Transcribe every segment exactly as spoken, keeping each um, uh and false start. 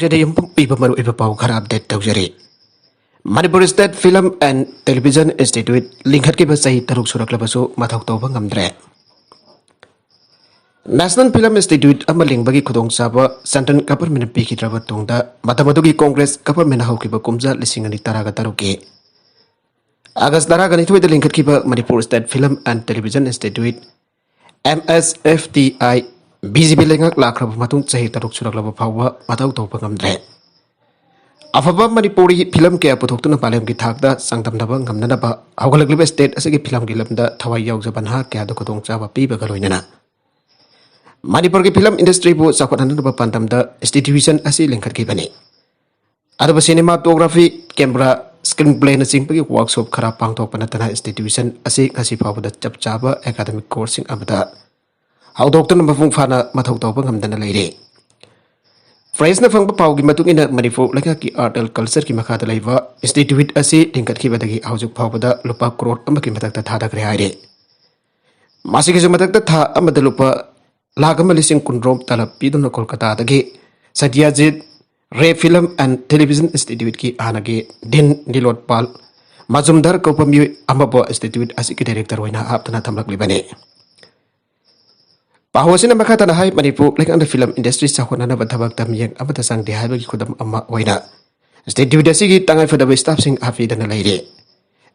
ꯁꯤꯗ ꯌꯨꯝꯐꯝ ꯄꯤꯕ ꯃꯔꯨꯑꯣꯏꯕ ꯄꯥꯎ ꯈꯔ ꯑꯞꯗꯦꯠ ꯇꯧꯖꯔꯤ꯫ Manipur state film and television institute ꯂꯤꯡꯈꯠꯈꯤꯕ ꯆꯍꯤ ꯇꯔꯨꯛ ꯁꯨꯔꯛꯂꯕꯁꯨ ꯃꯊꯧ ꯇꯧꯕ ꯉꯝꯗ꯭ꯔꯦ꯫ ꯅꯦꯁꯅꯦꯜ ꯐꯤꯂꯝ ꯏꯟꯁꯇꯤꯇ꯭ꯌꯨꯠ ꯑꯃ ꯂꯤꯡꯕꯒꯤ ꯈꯨꯗꯣꯡꯆꯥꯕ ꯁꯦꯟꯇ꯭ꯔꯦꯜ ꯒꯚꯔꯟꯃꯦꯟꯠꯅ ꯄꯤꯈꯤꯗ꯭ꯔꯕ ꯇꯨꯡꯗ, ꯃꯇꯝ ꯑꯗꯨꯒꯤ ꯀꯣꯡꯒ꯭ꯔꯦꯁ ꯒꯚꯔꯟꯃꯦꯟꯠꯅ ꯍꯧꯈꯤꯕ ꯀꯨꯝꯖꯥ ꯂꯤꯁꯤꯡ ꯑꯅꯤ ꯇꯔꯥꯒ ꯇꯔꯨꯛꯀꯤ ꯑꯥꯒꯁ ꯇꯔꯥꯒ ꯅꯤꯊꯣꯏꯗ ꯂꯤꯡꯈꯠꯈꯤꯕ Manipur state film and television institute, M S F T I, B J P ꯂꯩꯉꯥꯛ ꯂꯥꯛꯈ꯭ꯔꯕ ꯃꯇꯨꯡ ꯆꯍꯤ ꯇꯔꯨꯛ ꯁꯨꯔꯛꯂꯕ ꯐꯥꯎꯕ ꯃꯊꯧ ꯇꯧꯕ ꯉꯝꯗ꯭ꯔꯦ꯫ ꯑꯐꯕ ꯃꯅꯤꯄꯨꯔꯤ ꯐꯤꯂꯝ ꯀꯌꯥ ꯄꯨꯊꯣꯛꯇꯨꯅ ꯃꯥꯂꯦꯝꯒꯤ ꯊꯥꯛꯇ ꯆꯥꯡꯗꯝꯅꯕ ꯉꯝꯅꯅꯕ ꯍꯧꯒꯠꯂꯛꯂꯤꯕ ꯁ꯭ꯇꯦꯠ ꯑꯁꯤꯒꯤ ꯐꯤꯂꯝꯒꯤ ꯂꯝꯗ ꯊꯋꯥꯏ ꯌꯥꯎꯖꯕ ꯅꯍꯥ ꯀꯌꯥꯗ ꯈꯨꯗꯣꯡꯆꯥꯕ ꯄꯤꯕꯒ ꯂꯣꯏꯅꯅ ꯃꯅꯤꯄꯨꯔꯒꯤ ꯐꯤꯂꯝ ꯏꯟꯗꯁꯇ꯭ꯔꯤꯕꯨ ꯆꯥꯎꯈꯠꯍꯟꯅꯕ ꯄꯥꯟꯗꯝꯗ ꯏꯟꯁꯇꯤꯇ꯭ꯌꯨꯁꯟ ꯑꯁꯤ ꯂꯤꯡꯈꯠꯈꯤꯕꯅꯤ꯫ ꯑꯗꯨꯕꯨ ꯁꯤꯅꯦꯃꯥꯇꯣꯒ꯭ꯔꯥꯐꯤ, ꯀꯦꯃꯦꯔꯥ, ꯁ꯭ꯀ꯭ꯔꯤꯟ ꯄ꯭ꯂꯦꯅꯆꯤꯡꯕꯒꯤ ꯋꯥꯔꯛꯁꯣꯞ ꯈꯔ ꯄꯥꯡꯊꯣꯛꯄ ꯅꯠꯇꯅ ꯏꯟꯁꯇꯤꯇ꯭ꯌꯨꯁꯟ ꯑꯁꯤ ꯉꯁꯤ ꯐꯥꯎꯕꯗ ꯆꯞ ꯆꯥꯕ ꯑꯦꯀꯥꯗꯃꯤꯛ ꯀꯣꯔꯁꯁꯤꯡ ꯑꯃꯗ ꯍꯧꯗꯣꯛꯇꯨꯅ ꯃꯄꯨꯡ ꯐꯥꯅ ꯃꯊꯧ ꯇꯧꯕ ꯉꯝꯗꯅ ꯂꯩꯔꯤ꯫ ꯄ꯭ꯔꯦꯁꯅ ꯐꯪꯕ ꯄꯥꯎꯒꯤ ꯃꯇꯨꯡ ꯏꯟꯅ ꯃꯅꯤꯄꯨꯔ ꯂꯩꯉꯥꯛꯀꯤ ꯑꯥꯔꯠ ꯑꯦꯟ ꯀꯜꯆꯔꯒꯤ ꯃꯈꯥꯗ ꯂꯩꯕ ꯏꯟꯁꯇꯤꯇ꯭ꯌꯨꯠ ꯑꯁꯤ ꯂꯤꯡꯈꯠꯈꯤꯕꯗꯒꯤ ꯍꯧꯖꯤꯛ ꯐꯥꯎꯕꯗ ꯂꯨꯄꯥ ꯀ꯭ꯔꯣꯔ ꯑꯃꯒꯤ ꯃꯊꯛꯇ ꯊꯥꯗꯈ꯭ꯔꯦ ꯍꯥꯏꯔꯤ꯫ ꯃꯁꯤꯒꯤꯁꯨ ꯃꯊꯛꯇ ꯊꯥ ꯑꯃꯗ ꯂꯨꯄꯥ ꯂꯥꯈ ꯑꯃ ꯂꯤꯁꯤꯡ ꯀꯨꯟꯔꯣꯝ ꯇꯂꯕ ꯄꯤꯗꯨꯅ ꯀꯣꯜꯀꯇꯥꯗꯒꯤ ꯁꯇ꯭ꯌꯖꯤꯠ ꯔꯦ ꯐꯤꯂꯝ ꯑꯦꯟ ꯇꯦꯂꯤꯚꯤꯖꯟ ꯏꯟꯁꯇꯤꯇ꯭ꯌꯨꯠꯀꯤ ꯍꯥꯟꯅꯒꯤ ꯗꯤꯟ ꯅꯤꯂꯣꯠꯄꯥꯜ ꯃꯖꯨꯝꯗꯥꯔ ꯀꯧꯕ ꯃꯤꯑꯣꯏ ꯑꯃꯕꯨ ꯏꯟꯁꯇꯤꯇ꯭ꯌꯨꯠ ꯑꯁꯤꯒꯤ ꯗꯥꯏꯔꯦꯛꯇꯔ ꯑꯣꯏꯅ ꯍꯥꯞꯇꯨꯅ ꯊꯝꯂꯛꯂꯤꯕꯅꯤ꯫ ꯄꯥꯎ ꯑꯁꯤꯅ ꯃꯈꯥ ꯇꯥꯅ ꯍꯥꯏ, ꯃꯅꯤꯄꯨꯔ ꯂꯩꯉꯥꯛꯅ ꯐꯤꯂꯝ ꯏꯟꯗꯁꯇ꯭ꯔꯤ ꯆꯥꯎꯈꯠꯅꯅꯕ ꯊꯕꯛꯇ ꯃꯤꯠꯌꯦꯡ ꯑꯃꯠꯇ ꯆꯪꯗꯦ ꯍꯥꯏꯕꯒꯤ ꯈꯨꯗꯝ ꯑꯃ ꯑꯣꯏꯅ ꯏꯟꯁꯇꯤꯇ꯭ꯌꯨꯠ ꯑꯁꯤꯒꯤ ꯇꯉꯥꯏꯐꯗꯕ ꯁ꯭ꯇꯥꯐꯁꯤꯡ ꯍꯥꯞꯄꯤꯗꯅ ꯂꯩꯔꯤ꯫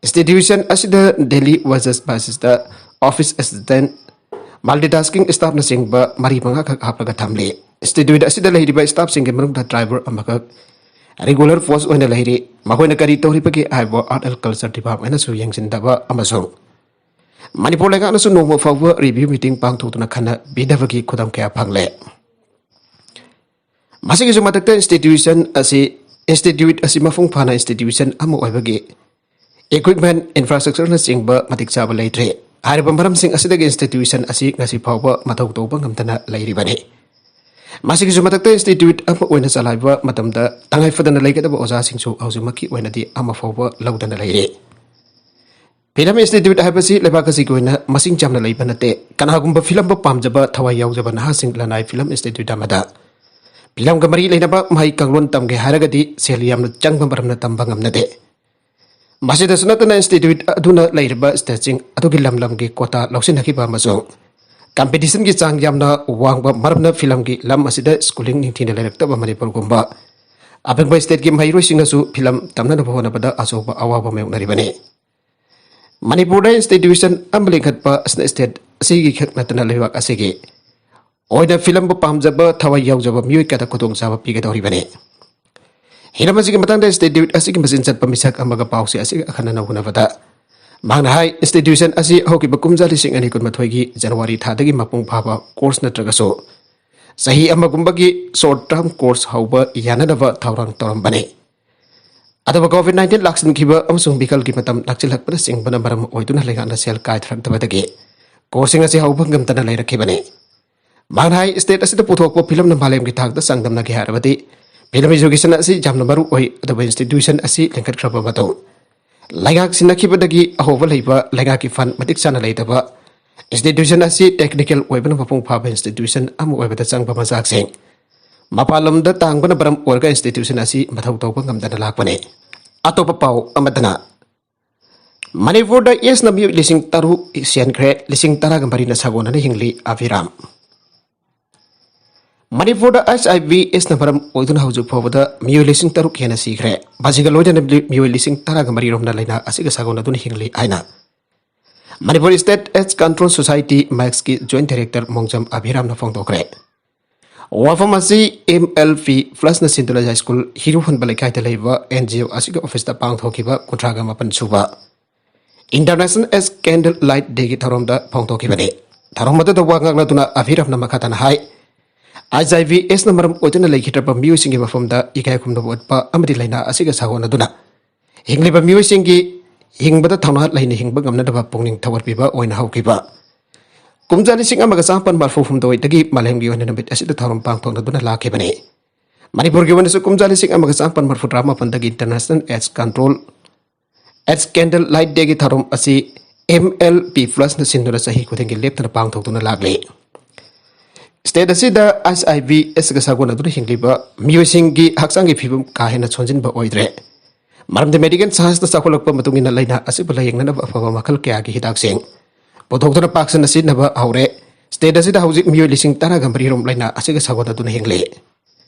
ꯏꯟꯁꯇꯤꯇ꯭ꯌꯨꯁꯟ ꯑꯁꯤꯗ Delhi wages ꯕꯦꯁꯤꯁꯇ office assistant, multitasking ꯁ꯭ꯇꯥꯐꯅꯆꯤꯡꯕ ꯃꯔꯤ ꯃꯉꯥꯈꯛ ꯍꯥꯞꯂꯒ ꯊꯝꯂꯤ꯫ ꯏꯟꯁꯇꯤꯇ꯭ꯌꯨꯠ ꯑꯁꯤꯗ ꯂꯩꯔꯤꯕ ꯁ꯭ꯇꯥꯐꯁꯤꯡꯒꯤ ꯃꯅꯨꯡꯗ ꯗ꯭ꯔꯥꯏꯚꯔ ꯑꯃꯈꯛ ꯔꯤꯒꯨꯂꯔ ꯄꯣꯁ ꯑꯣꯏꯅ ꯂꯩꯔꯤ꯫ ꯃꯈꯣꯏꯅ ꯀꯔꯤ ꯇꯧꯔꯤꯕꯒꯦ ꯍꯥꯏꯕ ꯑꯥꯔꯠ ꯑꯦꯟ ꯀꯜꯆꯔ ꯗꯤꯄꯥꯔꯠꯃꯦꯟꯅꯁꯨ ꯌꯦꯡꯁꯤꯟꯗꯕ ꯑꯃꯁꯨꯡ ꯃꯅꯤꯄꯨꯔ ꯂꯩꯉꯥꯛꯅꯁꯨ ꯅꯣꯡꯃ ꯐꯥꯎꯕ ꯔꯤꯚ꯭ꯌꯨ ꯃꯤꯇꯤꯡ ꯄꯥꯡꯊꯣꯛꯇꯨꯅ ꯈꯟꯅ ꯄꯤꯗꯕꯒꯤ ꯈꯨꯗꯝ ꯀꯌꯥ ꯐꯪꯂꯦ꯫ ꯃꯁꯤꯒꯤꯁꯨ ꯃꯊꯛꯇ ꯏꯟꯁꯇꯤꯇ꯭ꯌꯨꯁꯟ ꯑꯁꯤ, ꯏꯟꯁꯇꯤꯇ꯭ꯌꯨꯠ ꯑꯁꯤ ꯃꯄꯨꯡ ꯐꯥꯅ ꯏꯟꯁꯇꯤꯇ꯭ꯌꯨꯁꯟ ꯑꯃ ꯑꯣꯏꯕꯒꯤ ꯏꯀ꯭ꯋꯤꯞꯃꯦꯟꯠ, ꯏꯟꯐ꯭ꯔꯥꯁ꯭ꯇ꯭ꯔꯛꯆꯔꯅꯆꯤꯡꯕ ꯃꯇꯤꯛ ꯆꯥꯕ ꯂꯩꯇ꯭ꯔꯦ꯫ ꯍꯥꯏꯔꯤꯕ ꯃꯔꯝꯁꯤꯡ ꯑꯁꯤꯗꯒꯤ ꯏꯟꯁꯇꯤꯇ꯭ꯌꯨꯁꯟ ꯑꯁꯤ ꯉꯁꯤ ꯐꯥꯎꯕ ꯃꯊꯧ ꯇꯧꯕ ꯉꯝꯗꯅ ꯂꯩꯔꯤꯕꯅꯤ꯫ ꯃꯁꯤꯒꯤꯁꯨ ꯃꯊꯛꯇ ꯏꯟꯁꯇꯤꯇ꯭ꯌꯨꯠ ꯑꯃ ꯑꯣꯏꯅ ꯆꯂꯥꯏꯕ ꯃꯇꯝꯗ ꯇꯉꯥꯏ ꯐꯗꯅ ꯂꯩꯒꯗꯕ ꯑꯣꯖꯥꯁꯤꯡꯁꯨ ꯍꯧꯖꯤꯛꯃꯛꯀꯤ ꯑꯣꯏꯅꯗꯤ ꯑꯃ ꯐꯥꯎꯕ ꯂꯧꯗꯅ ꯂꯩꯔꯤ꯫ ꯐꯤꯂꯝ ꯏꯟꯁꯇꯤꯇ꯭ꯌꯨꯠ ꯍꯥꯏꯕꯁꯤ ꯂꯩꯕꯥꯛ ꯑꯁꯤꯒꯤ ꯑꯣꯏꯅ ꯃꯁꯤꯡ ꯌꯥꯝꯅ ꯂꯩꯕ ꯅꯠꯇꯦ꯫ ꯀꯅꯥꯒꯨꯝꯕ ꯐꯤꯂꯝꯕꯨ ꯄꯥꯝꯖꯕ, ꯊꯋꯥꯏ ꯌꯥꯎꯖꯕ ꯅꯍꯥꯁꯤꯡ ꯂꯅꯥꯏ ꯐꯤꯂꯝ ꯏꯟꯁꯇꯤꯇ꯭ꯌꯨꯠ ꯑꯃꯗ ꯐꯤꯂꯝꯒ ꯃꯔꯤ ꯂꯩꯅꯕ ꯃꯍꯩ ꯀꯥꯡꯂꯣꯟ ꯇꯝꯒꯦ ꯍꯥꯏꯔꯒꯗꯤ ꯁꯦꯜ ꯌꯥꯝꯅ ꯆꯪꯕ ꯃꯔꯝꯅ ꯇꯝꯕ ꯉꯝꯅꯗꯦ꯫ ꯃꯁꯤꯗꯁꯨ ꯅꯠꯇꯅ institute ꯑꯗꯨꯅ ꯂꯩꯔꯤꯕ stateꯁꯤꯡ ꯑꯗꯨꯒꯤ ꯂꯝ ꯂꯝꯒꯤ quota ꯂꯧꯁꯤꯟꯅꯈꯤꯕ ꯑꯃꯁꯨꯡ competitionꯒꯤ ꯆꯥꯡ ꯌꯥꯝꯅ ꯋꯥꯡꯕ ꯃꯔꯝꯅ ꯐꯤꯂꯝꯒꯤ ꯂꯝ ꯑꯁꯤꯗ schooling ꯅꯤꯡꯊꯤꯅ ꯂꯩꯔꯛꯇꯕ ꯃꯅꯤꯄꯨꯔꯒꯨꯝꯕ ꯑꯄꯤꯛꯄ stateꯀꯤ ꯃꯍꯩꯔꯣꯏꯁꯤꯡꯅꯁꯨ ꯐꯤꯂꯝ ꯇꯝꯅꯅꯕ ꯍꯣꯠꯅꯕꯗ ꯑꯆꯧꯕ ꯑꯋꯥꯕ ꯃꯥꯌꯣꯛꯅꯔꯤꯕꯅꯤ꯫ ꯃꯅꯤꯄꯨꯔꯗ institution ꯑꯃ ꯂꯤꯡꯈꯠꯄ ꯑꯁꯤꯅ state ꯑꯁꯤꯒꯤ ꯈꯛ ꯅꯠꯇꯅ ꯂꯩꯕꯥꯛ ꯑꯁꯤꯒꯤ ꯑꯣꯏꯅ ꯐꯤꯂꯝꯕꯨ ꯄꯥꯝꯖꯕ ꯊꯋꯥꯏ ꯌꯥꯎꯖꯕ ꯃꯤꯑꯣꯏ ꯀꯌꯥꯗ ꯈꯨꯗꯣꯡꯆꯥꯕ ꯄꯤꯒꯗꯧꯔꯤꯕꯅꯤ꯫ ꯍꯤꯔꯝ ꯑꯁꯤꯒꯤ ꯃꯇꯥꯡꯗ institute ꯑꯁꯤꯒꯤ ꯃꯆꯤꯟ ꯆꯠꯄ ꯃꯤꯁꯛ ꯑꯃꯒ ꯄꯥꯎꯁꯦ ꯑꯁꯤꯒ ꯑꯈꯟꯅꯅ ꯎꯅꯕꯗ ꯃꯍꯥꯛꯅ ꯍꯥꯏ, institution ꯑꯁꯤ ꯍꯧꯈꯤꯕ ꯀꯨꯝꯖꯥ ꯂꯤꯁꯤꯡ ꯑꯅꯤ ꯀꯨꯟꯃꯥꯊꯣꯏꯒꯤ January ꯊꯥꯗꯒꯤ ꯃꯄꯨꯡ ꯐꯥꯕ course ꯅꯠꯇ꯭ꯔꯒꯁꯨ ꯆꯍꯤ ꯑꯃꯒꯨꯝꯕꯒꯤ short term course ꯍꯧꯕ ꯌꯥꯅꯅꯕ ꯊꯧꯔꯥꯡ ꯇꯧꯔꯝꯕꯅꯤ꯫ ꯑꯗꯨꯕꯨ COVID nineteen ꯂꯥꯛꯁꯤꯟꯈꯤꯕ ꯑꯃꯁꯨꯡ ꯃꯤꯈꯜꯒꯤ ꯃꯇꯝ ꯅꯛꯁꯤꯜꯂꯛꯄꯅꯆꯤꯡꯕꯅ ꯃꯔꯝ ꯑꯣꯏꯗꯨꯅ ꯂꯩꯉꯥꯛꯅ ꯁꯦꯜ ꯀꯥꯏꯊꯔꯛꯇꯕꯗꯒꯤ courseꯁꯤꯡ ꯑꯁꯤ ꯍꯧꯕ ꯉꯝꯗꯅ ꯂꯩꯔꯛꯈꯤꯕꯅꯤ꯫ ꯃꯍꯥꯛꯅ ꯍꯥꯏ, state ꯑꯁꯤꯗ ꯄꯨꯊꯣꯛꯄ ꯐꯤꯂꯝꯅ ꯃꯥꯂꯦꯝꯒꯤ ꯊꯥꯛꯇ ꯆꯥꯡꯗꯝꯅꯒꯦ ꯍꯥꯏꯔꯕꯗꯤ ꯐꯤꯂꯝ education ꯑꯁꯤ ꯌꯥꯝꯅ ꯃꯔꯨ ꯑꯣꯏ, ꯑꯗꯨꯕꯨ institution ꯑꯁꯤ ꯂꯤꯡꯈꯠꯈ꯭ꯔꯕ ꯃꯇꯨꯡ ꯂꯩꯉꯥꯛ ꯁꯤꯟꯅꯈꯤꯕꯗꯒꯤ ꯑꯍꯣꯕ ꯂꯩꯕ, ꯂꯩꯉꯥꯛꯀꯤ fund ꯃꯇꯤꯛ ꯆꯥꯅ ꯂꯩꯇꯕ, institution ꯑꯁꯤ technical ꯑꯣꯏꯕꯅ ꯃꯄꯨꯡ ꯐꯥꯕ institution ꯑꯃ ꯑꯣꯏꯕꯗ ꯆꯪꯕ ꯃꯆꯥꯛꯁꯤꯡ ꯃꯄꯥꯟ ꯂꯝꯗ ꯇꯥꯡꯕꯅ ꯃꯔꯝ ꯑꯣꯏꯔꯒ institution ꯑꯁꯤ ꯃꯊꯧ ꯇꯧꯕ ꯉꯝꯗꯅ ꯂꯥꯛꯄꯅꯤ꯫ ꯑꯇꯣꯞꯄ ꯄꯥꯎ ꯑꯃꯗꯅ ꯃꯅꯤꯄꯨꯔꯗ AIDSꯅ ꯃꯤꯑꯣꯏ ꯂꯤꯁꯤꯡ ꯇꯔꯨꯛ ꯁꯤꯍꯟꯈ꯭ꯔꯦ, ꯂꯤꯁꯤꯡ ꯇꯔꯥꯒ ꯃꯔꯤꯅ ꯁꯥꯒꯣꯟꯅꯅ ꯍꯤꯡꯂꯤ꯫ ꯑꯚꯤꯔꯥꯝ꯫ ꯃꯅꯤꯄꯨꯔꯗ HIV AIDSꯅ ꯃꯔꯝ ꯑꯣꯏꯗꯨꯅ ꯍꯧꯖꯤꯛ ꯐꯥꯎꯕꯗ ꯃꯤꯑꯣꯏ ꯂꯤꯁꯤꯡ ꯇꯔꯨꯛ ꯍꯦꯟꯅ ꯁꯤꯈ꯭ꯔꯦ꯫ ꯃꯁꯤꯒ ꯂꯣꯏꯅꯅ ꯃꯤꯑꯣꯏ ꯂꯤꯁꯤꯡ ꯇꯔꯥꯒ ꯃꯔꯤ ꯔꯣꯝꯅ ꯂꯥꯏꯅꯥ ꯑꯁꯤꯒ ꯁꯥꯒꯣꯟꯅꯗꯨꯅ ꯍꯤꯡꯂꯤ ꯍꯥꯏꯅ Manipur State AIDS Control Society, ꯃꯦꯛꯁꯀꯤ Joint Director ꯃꯣꯡꯖꯝ ꯑꯚꯤꯔꯥꯝꯅ ꯐꯣꯡꯗꯣꯛꯈ꯭ꯔꯦ꯫ ꯋꯥꯐꯝ ꯑꯁꯤ MLP Plusꯅ ꯁꯤꯟꯗꯨꯅ ꯌꯥꯏꯁ꯭ꯀꯨꯜ ꯍꯤꯔꯨ ꯍꯟꯕ ꯂꯩꯀꯥꯏꯗ ꯂꯩꯕ NGO ꯑꯁꯤꯒꯤ officeꯇ ꯄꯥꯡꯊꯣꯛꯈꯤꯕ ꯀꯨꯟꯊ꯭ꯔꯥꯒ ꯃꯥꯄꯟ ꯁꯨꯕ International AIDS Candle Light Dayꯒꯤ ꯊꯧꯔꯝꯗ ꯐꯣꯡꯗꯣꯛꯈꯤꯕꯅꯤ꯫ ꯊꯧꯔꯝ ꯑꯗꯨꯗ ꯋꯥ ꯉꯥꯡꯂꯗꯨꯅ ꯑꯚꯤꯔꯥꯝꯅ ꯃꯈꯥ ꯇꯥꯅ ꯍꯥꯏ, HIV AIDSꯅ ꯃꯔꯝ ꯑꯣꯏꯗꯨꯅ ꯂꯩꯈꯤꯗ꯭ꯔꯕ ꯃꯤꯑꯣꯏꯁꯤꯡꯒꯤ ꯃꯐꯝꯗ ꯏꯀꯥꯏ ꯈꯨꯝꯅꯕ ꯎꯠꯄ ꯑꯃꯗꯤ ꯂꯥꯏꯅꯥ ꯑꯁꯤꯒ ꯁꯥꯒꯣꯟꯅꯗꯨꯅ ꯍꯤꯡꯂꯤꯕ ꯃꯤꯑꯣꯏꯁꯤꯡꯒꯤ ꯍꯤꯡꯕꯗ ꯊꯧꯅꯥ ꯂꯩꯅ ꯍꯤꯡꯕ ꯉꯝꯅꯅꯕ ꯄꯨꯛꯅꯤꯡ ꯊꯧꯒꯠꯄꯤꯕ ꯑꯣꯏꯅ ꯍꯧꯈꯤꯕ ꯀꯨꯝꯖꯥ ꯂꯤꯁꯤꯡ ꯑꯃꯒ ꯆꯥꯃꯥꯄꯟ ꯃꯔꯐꯨ ꯍꯨꯝꯗꯣꯏꯗꯒꯤ ꯃꯥꯂꯦꯝꯒꯤ ꯑꯣꯏꯅ ꯅꯨꯃꯤꯠ ꯑꯁꯤꯗ ꯊꯧꯔꯝ ꯄꯥꯡꯊꯣꯛꯅꯗꯨꯅ ꯂꯥꯛꯈꯤꯕꯅꯤ꯫ ꯃꯅꯤꯄꯨꯔꯒꯤ ꯑꯣꯏꯅꯁꯨ ꯀꯨꯝꯖꯥ ꯂꯤꯁꯤꯡ ꯑꯃꯒ ꯆꯥꯃꯥꯄꯟ ꯃꯔꯐꯨ ꯇꯔꯥꯃꯥꯄꯟꯗꯒꯤ International AIDS Control, AIDS Candle Light Dayꯒꯤ ꯊꯧꯔꯝ ꯑꯁꯤ MLP Plusꯅ ꯁꯤꯟꯗꯨꯅ ꯆꯍꯤ ꯈꯨꯗꯤꯡꯒꯤ ꯂꯦꯞꯇꯅ ꯄꯥꯡꯊꯣꯛꯇꯨꯅ ꯂꯥꯛꯂꯤ꯫ ꯁ꯭ꯇꯦꯠ ꯑꯁꯤꯗ ꯑꯩꯆ ꯑꯥꯏ ꯚꯤ ꯑꯦꯁꯀ ꯁꯥꯒꯣꯟꯅꯗꯨꯅ ꯍꯤꯡꯂꯤꯕ ꯃꯤꯑꯣꯏꯁꯤꯡꯒꯤ ꯍꯛꯆꯥꯡꯒꯤ ꯐꯤꯕꯝ ꯀꯥ ꯍꯦꯟꯅ ꯁꯣꯟꯖꯤꯟꯕ ꯑꯣꯏꯗ꯭ꯔꯦ꯫ ꯃꯔꯝꯗꯤ medical scienceꯅ ꯆꯥꯎꯈꯠꯂꯛꯄ ꯃꯇꯨꯡ ꯏꯟꯅ ꯂꯥꯏꯅꯥ ꯑꯁꯤꯕꯨ ꯂꯥꯌꯦꯡꯅꯅꯕ ꯑꯐꯕ ꯃꯈꯜ ꯀꯌꯥꯒꯤ ꯍꯤꯗꯥꯛꯁꯤꯡ ꯄꯨꯊꯣꯛꯇꯨꯅ ꯄꯥꯛ ꯁꯟꯅ ꯁꯤꯖꯤꯟꯅꯕ ꯍꯧꯔꯦ꯫ ꯁ꯭ꯇꯦꯠ ꯑꯁꯤꯗ ꯍꯧꯖꯤꯛ ꯃꯤꯑꯣꯏ ꯂꯤꯁꯤꯡ ꯇꯔꯥꯒ ꯃꯔꯤ ꯔꯣꯝ ꯂꯥꯏꯅꯥ ꯑꯁꯤꯒ ꯁꯥꯒꯣꯟꯅꯗꯨꯅ ꯍꯤꯡꯂꯤ꯫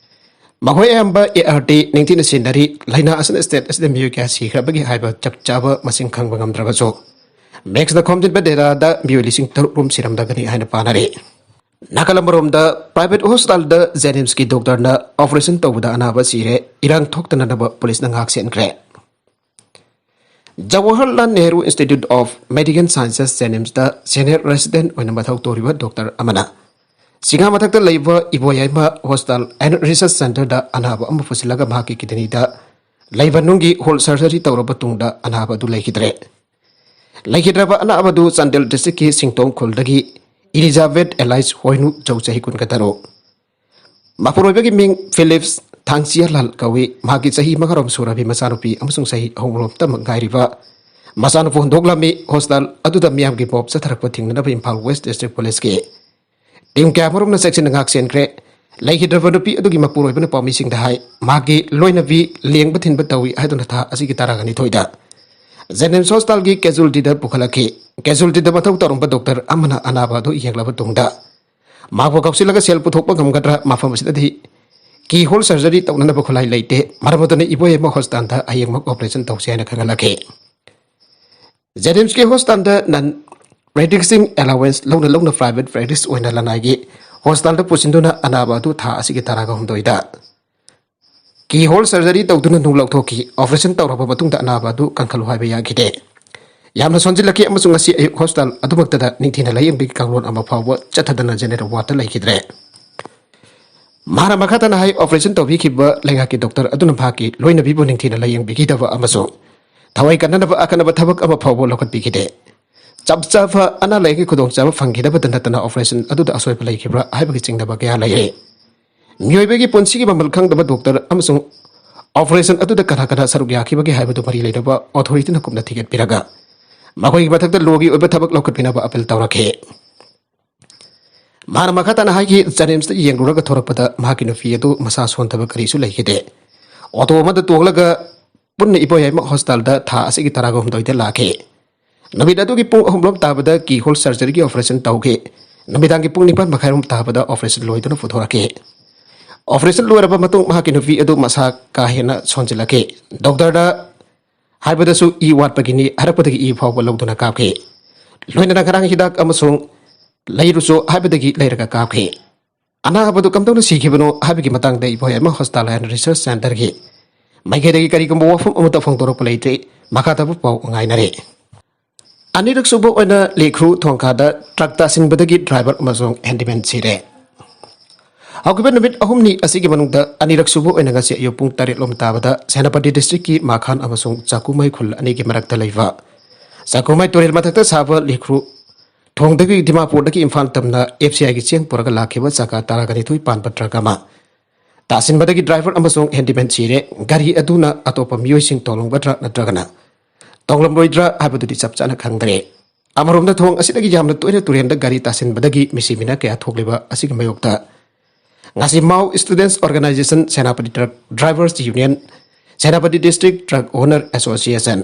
ꯃꯈꯣꯏ ꯑꯌꯥꯝꯕ ꯑꯦ ꯑꯥꯔ ꯇꯤ ꯅꯤꯡꯊꯤꯅ ꯁꯤꯖꯤꯟꯅꯔꯤ꯫ ꯂꯥꯏꯅꯥ ꯑꯁꯤꯅ ꯁ꯭ꯇꯦꯠ ꯑꯁꯤꯗ ꯃꯤꯑꯣꯏ ꯀꯌꯥ ꯁꯤꯈ꯭ꯔꯕꯒꯦ ꯍꯥꯏꯕ ꯆꯞ ꯆꯥꯕ ꯃꯁꯤꯡ ꯈꯪꯕ ꯉꯝꯗ꯭ꯔꯕꯁꯨ, ꯃꯦꯛꯁꯅ ꯈꯣꯝꯖꯤꯟꯕ ꯗꯦꯇꯥꯗ ꯃꯤꯑꯣꯏ ꯂꯤꯁꯤꯡ ꯇꯔꯨꯛ ꯔꯣꯝ ꯁꯤꯔꯝꯂꯒꯅꯤ ꯍꯥꯏꯅ ꯄꯥꯅꯔꯤ꯫ ꯅꯥꯀꯜ ꯑꯃꯔꯣꯝꯗ, private hospitalꯗ JNIMSꯀꯤ doctorꯅ operation ꯇꯧꯕꯗ ꯑꯅꯥꯕ ꯁꯤꯔꯦ, ꯏꯔꯥꯡ ꯊꯣꯛꯇꯅꯅꯕ ꯄꯨꯂꯤꯁꯅ ꯉꯥꯛ ꯁꯦꯟꯈ꯭ꯔꯦ꯫ Jawaharlal Nehru Institute of Medical Sciences, JNIMSꯇ senior resident ꯑꯣꯏꯅ ꯃꯊꯧ ꯇꯧꯔꯤꯕ doctor ꯑꯃꯅ ꯁꯤꯡꯒꯥ ꯃꯊꯛꯇ ꯂꯩꯕ ꯏꯕꯣꯌꯥꯏꯃ Hospital and Research Centreꯗ ꯑꯅꯥꯕ ꯑꯃ ꯄꯨꯁꯤꯜꯂꯒ ꯃꯍꯥꯛꯀꯤ kidneyꯗ ꯂꯩꯕ ꯅꯨꯡꯒꯤ hole surgery ꯇꯧꯔꯕ ꯇꯨꯡꯗ ꯑꯅꯥꯕ ꯑꯗꯨ ꯂꯩꯈꯤꯗ꯭ꯔꯦ꯫ ꯂꯩꯈꯤꯗ꯭ꯔꯕ ꯑꯅꯥꯕ ꯑꯗꯨ ꯆꯥꯟꯗꯦꯜ districtꯀꯤ ꯁꯤꯡꯇꯣꯡ ꯈꯨꯜꯗꯒꯤ Elizabeth alias ꯍꯣꯏꯅꯨ ꯖꯧ, ꯆꯍꯤ ꯀꯨꯟꯒ ꯇꯔꯨꯛ꯫ ꯃꯄꯨꯔꯣꯏꯕꯒꯤ ꯃꯤꯡ ꯐꯤꯂꯤꯞꯁ ꯊꯥꯡꯆꯤꯌꯥꯂꯥꯜ ꯀꯧꯏ꯫ ꯃꯍꯥꯛꯀꯤ ꯆꯍꯤ ꯃꯉꯥꯔꯣꯝ ꯁꯨꯔꯕꯤ ꯃꯆꯥꯅꯨꯄꯤ ꯑꯃꯁꯨꯡ ꯆꯍꯤ ꯑꯍꯨꯝꯔꯣꯝꯇ ꯉꯥꯏꯔꯤꯕ ꯃꯆꯥꯅꯨꯄꯥ ꯍꯨꯟꯗꯣꯛꯂꯝꯃꯤ꯫ Hospital ꯑꯗꯨꯗ ꯃꯤꯌꯥꯝꯒꯤ ꯃꯣꯞ ꯆꯠꯊꯔꯛꯄ ꯊꯤꯡꯅꯅꯕ ꯏꯝꯐꯥꯜ West District Policeꯀꯤ team ꯀꯌꯥꯃꯔꯨꯝꯅ ꯆꯦꯛꯁꯤꯟꯅ ꯉꯥꯛ ꯁꯦꯟꯈ꯭ꯔꯦ꯫ ꯂꯩꯈꯤꯗ꯭ꯔꯕ ꯅꯨꯄꯤ ꯑꯗꯨꯒꯤ ꯃꯄꯨꯔꯣꯏꯕꯅ ꯄꯥꯎꯃꯤꯁꯤꯡꯗ ꯍꯥꯏ, ꯃꯍꯥꯛꯀꯤ ꯂꯣꯏꯅꯕꯤ ꯂꯦꯡꯕ ꯊꯤꯟꯕ ꯇꯧꯏ ꯍꯥꯏꯗꯨꯅ ꯊꯥ ꯑꯁꯤꯒꯤ ꯇꯔꯥꯒ ꯅꯤꯊꯣꯏꯗ JNIMS Hospitalꯒꯤ casualtyꯗ ꯄꯨꯈꯠꯂꯛꯈꯤ꯫ Casualtyꯗ ꯃꯊꯧ ꯇꯧꯔꯝꯕ doctor ꯑꯃꯅ ꯑꯅꯥꯕ ꯑꯗꯨ ꯌꯦꯡꯂꯕ ꯇꯨꯡꯗ ꯃꯍꯥꯛꯄꯨ ꯀꯥꯎꯁꯤꯜꯂꯒ ꯁꯦꯜ ꯄꯨꯊꯣꯛꯄ ꯉꯝꯒꯗ꯭ꯔꯥ? ꯃꯐꯝ ꯑꯁꯤꯗꯗꯤ keyhole surgery ꯇꯧꯅꯅꯕ ꯈꯨꯠꯂꯥꯏ ꯂꯩꯇꯦ꯫ ꯃꯔꯝ ꯑꯗꯨꯅ ꯏꯕꯣꯌꯥꯏꯃ Hospitalꯗ ꯍꯌꯦꯡꯃꯛ operation ꯇꯧꯁꯤ ꯍꯥꯏꯅ ꯈꯪꯍꯜꯂꯛꯈꯤ꯫ JNIMSꯀꯤ hospitalꯗ non practicing allowance ꯂꯧꯅ ꯂꯧꯅ private practice ꯑꯣꯏꯅ ꯂꯅꯥꯏꯒꯤ hospitalꯗ ꯄꯨꯁꯤꯟꯗꯨꯅ ꯑꯅꯥꯕ ꯑꯗꯨ ꯊꯥ ꯑꯁꯤꯒꯤ ꯇꯔꯥꯒ ꯍꯨꯝꯗꯣꯏꯗ keyhole surgery ꯇꯧꯗꯨꯅ ꯅꯨꯡ ꯂꯧꯊꯣꯛꯈꯤ꯫ Operation ꯇꯧꯔꯕ ꯃꯇꯨꯡꯗ ꯑꯅꯥꯕ ꯑꯗꯨ ꯀꯟꯈꯠꯂꯨ ꯍꯥꯏꯕ ꯌꯥꯈꯤꯗꯦ꯫ ꯌꯥꯝꯅ ꯁꯣꯟꯖꯤꯜꯂꯛꯈꯤ ꯑꯃꯁꯨꯡ ꯉꯁꯤ ꯑꯌꯨꯛ hospital ꯑꯗꯨꯃꯛꯇꯗ ꯅꯤꯡꯊꯤꯅ ꯂꯥꯌꯦꯡꯕꯒꯤ ꯀꯥꯡꯂꯣꯟ ꯑꯃ ꯐꯥꯎꯕ ꯆꯠꯊꯗꯅ general wardꯇ ꯂꯩꯈꯤꯗ꯭ꯔꯦ꯫ ꯃꯍꯥꯛꯅ ꯃꯈꯥ ꯇꯥꯅ ꯍꯥꯏ, operation ꯇꯧꯕꯤꯈꯤꯕ ꯂꯩꯉꯥꯛꯀꯤ doctor ꯑꯗꯨꯅ ꯃꯍꯥꯛꯀꯤ ꯂꯣꯏꯅꯕꯤꯕꯨ ꯅꯤꯡꯊꯤꯅ ꯂꯥꯌꯦꯡꯕꯤꯈꯤꯗꯕ ꯑꯃꯁꯨꯡ ꯊꯋꯥꯏ ꯀꯟꯅꯅꯕ ꯑꯀꯟꯅꯕ ꯊꯕꯛ ꯑꯃ ꯐꯥꯎꯕ ꯂꯧꯈꯠꯄꯤꯈꯤꯗꯦ꯫ ꯆꯞ ꯆꯥꯕ ꯑꯅꯥ ꯂꯥꯌꯦꯡꯒꯤ ꯈꯨꯗꯣꯡꯆꯥꯕ ꯐꯪꯈꯤꯗꯕꯇ ꯅꯠꯇꯅ operation ꯑꯗꯨꯗ ꯑꯁꯣꯏꯕ ꯂꯩꯈꯤꯕ꯭ꯔꯥ ꯍꯥꯏꯕꯒꯤ ꯆꯤꯡꯅꯕ ꯀꯌꯥ ꯂꯩꯔꯤ꯫ ꯃꯤꯑꯣꯏꯕꯒꯤ ꯄꯨꯟꯁꯤꯒꯤ ꯃꯃꯜ ꯈꯪꯗꯕ doctor ꯑꯃꯁꯨꯡ operation ꯑꯗꯨꯗ ꯀꯅꯥ ꯀꯅꯥ ꯁꯔꯨꯛ ꯌꯥꯈꯤꯕꯒꯦ ꯍꯥꯏꯕꯗꯨ ꯃꯔꯤ ꯂꯩꯅꯕ authorityꯅ ꯀꯨꯞꯅ ꯊꯤꯒꯠꯄꯤꯔꯒ ꯃꯈꯣꯏꯒꯤ ꯃꯊꯛꯇ lawꯒꯤ ꯑꯣꯏꯕ ꯊꯕꯛ ꯂꯧꯈꯠꯄꯤꯅꯕ appeal ꯇꯧꯔꯛꯈꯤ꯫ ꯃꯍꯥꯛꯅ ꯃꯈꯥ ꯇꯥꯅ ꯍꯥꯏꯈꯤ, ꯖꯦꯅꯤꯝꯁꯇ ꯌꯦꯡꯂꯨꯔꯒ ꯊꯣꯔꯛꯄꯗ ꯃꯍꯥꯛꯀꯤ ꯅꯨꯄꯤ ꯑꯗꯨ ꯃꯁꯥ ꯁꯣꯟꯊꯕ ꯀꯔꯤꯁꯨ ꯂꯩꯈꯤꯗꯦ꯫ ꯑꯣꯇꯣ ꯑꯃꯗ ꯇꯣꯡꯂꯒ ꯄꯨꯟꯅ ꯏꯕꯣꯌꯥꯏꯃ ꯍꯣꯁꯄꯤꯇꯥꯜꯗ ꯊꯥ ꯑꯁꯤꯒꯤ ꯇꯔꯥꯒ ꯍꯨꯝꯗꯣꯏꯗ ꯂꯥꯛꯈꯤ꯫ ꯅꯨꯃꯤꯠ ꯑꯗꯨꯒꯤ ꯄꯨꯡ ꯑꯍꯨꯝ ꯔꯣꯝ ꯇꯥꯕꯗ ꯀꯤ ꯍꯣꯜ ꯁꯔꯖꯔꯤꯒꯤ ꯑꯣꯄꯔꯦꯁꯟ ꯇꯧꯈꯤ꯫ ꯅꯨꯃꯤꯗꯥꯡꯒꯤ ꯄꯨꯡ ꯅꯤꯄꯥꯟ ꯃꯈꯥꯏꯔꯣꯝ ꯇꯥꯕꯗ ꯑꯣꯄꯔꯦꯁꯟ ꯂꯣꯏꯗꯨꯅ ꯄꯨꯊꯣꯔꯛꯈꯤ꯫ ꯑꯣꯄꯔꯦꯁꯟ ꯂꯣꯏꯔꯕ ꯃꯇꯨꯡ ꯃꯍꯥꯛꯀꯤ ꯅꯨꯄꯤ ꯑꯗꯨ ꯃꯁꯥ ꯀꯥ ꯍꯦꯟꯅ ꯁꯣꯟꯖꯤꯜꯂꯛꯈꯤ꯫ ꯗꯣꯛꯇꯔꯗ ꯍꯥꯏꯕꯗꯁꯨ ꯏ ꯋꯥꯠꯄꯒꯤꯅꯤ ꯍꯥꯏꯔꯛꯄꯗꯒꯤ ꯏ ꯐꯥꯎꯕ ꯂꯧꯗꯨꯅ ꯀꯥꯞꯈꯤ꯫ ꯂꯣꯏꯅꯅ ꯉꯔꯥꯡ ꯍꯤꯗꯥꯛ ꯑꯃꯁꯨꯡ ꯂꯩꯔꯨꯆꯣ ꯍꯥꯏꯕꯗꯒꯤ ꯂꯩꯔꯒ ꯀꯥꯞꯈꯤ꯫ ꯑꯅꯥꯕꯗꯨ ꯀꯝꯗꯧꯅ ꯁꯤꯈꯤꯕꯅꯣ ꯍꯥꯏꯕꯒꯤ ꯃꯇꯥꯡꯗ ꯏꯕꯣꯌꯥꯏꯃ ꯍꯣꯁꯄꯤꯇꯥꯜ ꯑꯦꯟ ꯔꯤꯁꯔꯆ ꯁꯦꯟꯇꯔꯒꯤ ꯃꯥꯏꯀꯩꯗꯒꯤ ꯀꯔꯤꯒꯨꯝꯕ ꯋꯥꯐꯝ ꯑꯃꯠꯇ ꯐꯣꯡꯗꯣꯔꯛꯄ ꯂꯩꯇ꯭ꯔꯤ꯫ ꯃꯈꯥ ꯇꯥꯕ ꯄꯥꯎ ꯉꯥꯏꯅꯔꯤ꯫ ꯑꯅꯤꯔꯛ ꯁꯨꯕ ꯑꯣꯏꯅ ꯂꯤꯈ꯭ꯔꯨ ꯊꯣꯡꯈꯥꯗ ꯇ꯭ꯔꯛ ꯇꯥꯁꯤꯟꯕꯗꯒꯤ ꯗ꯭ꯔꯥꯏꯚꯔ ꯑꯃꯁꯨꯡ ꯍꯦꯟꯗꯤꯃꯦꯟ ꯁꯤꯔꯦ꯫ ꯍꯧꯈꯤꯕ ꯅꯨꯃꯤꯠ ꯑꯍꯨꯝꯅꯤ ꯑꯁꯤꯒꯤ ꯃꯅꯨꯡꯗ ꯑꯅꯤꯔꯛ ꯁꯨꯕ ꯑꯣꯏꯅ ꯉꯁꯤ ꯑꯌꯨꯛ ꯄꯨꯡ ꯇꯔꯦꯠ ꯂꯣꯝ ꯇꯥꯕꯗ ꯁꯦꯅꯥꯄꯇꯤ ꯗꯤꯁꯇ꯭ꯔꯤꯛꯀꯤ ꯃꯥꯈꯥꯟ ꯑꯃꯁꯨꯡ ꯆꯥꯀꯨꯃꯩ ꯈꯨꯜ ꯑꯅꯤꯒꯤ ꯃꯔꯛꯇ ꯂꯩꯕ ꯆꯥꯀꯨꯃꯩ ꯇꯨꯔꯦꯜ ꯃꯊꯛꯇ ꯁꯥꯕ ꯂꯤꯈ꯭ꯔꯨ ꯊꯣꯡꯗꯒꯤ ꯗꯤꯃꯥꯄꯨꯔꯗꯒꯤ ꯏꯝꯐꯥꯜ ꯇꯝꯅ ꯑꯦꯐ ꯁꯤ ꯑꯥꯏꯒꯤ ꯆꯦꯡ ꯄꯨꯔꯒ ꯂꯥꯛꯈꯤꯕ ꯆꯀꯥ ꯇꯔꯥꯒ ꯅꯤꯊꯣꯏ ꯄꯥꯟꯕ ꯇ꯭ꯔꯛ ꯑꯃ ꯇꯥꯁꯤꯟꯕꯗꯒꯤ ꯗ꯭ꯔꯥꯏꯚꯔ ꯑꯃꯁꯨꯡ ꯍꯦꯟꯗꯤꯃꯦꯟ ꯁꯤꯔꯦ꯫ ꯒꯥꯔꯤ ꯑꯗꯨꯅ ꯑꯇꯣꯞꯄ ꯃꯤꯑꯣꯏꯁꯤꯡ ꯇꯣꯡꯂꯝꯒꯗ꯭ꯔꯥ ꯅꯠꯇ꯭ꯔꯒꯅ ꯇꯣꯡꯂꯝꯂꯣꯏꯗ꯭ꯔꯥ ꯍꯥꯏꯕꯗꯨꯗꯤ ꯆꯞ ꯆꯥꯅ ꯈꯪꯗ꯭ꯔꯦ꯫ ꯑꯃꯔꯣꯝꯗ ꯊꯣꯡ ꯑꯁꯤꯗꯒꯤ ꯌꯥꯝꯅ ꯇꯣꯏꯅ ꯇꯨꯔꯦꯟꯗ ꯒꯥꯔꯤ ꯇꯥꯁꯤꯟꯕꯗꯒꯤ ꯃꯤꯁꯤ ꯃꯤꯅ ꯀꯌꯥ ꯊꯣꯛꯂꯤꯕ ꯑꯁꯤꯒꯤ ꯃꯥꯌꯣꯛꯇ ꯉꯁꯤ Mao students organisation Senapati truck drivers union, Senapati district truck owner association,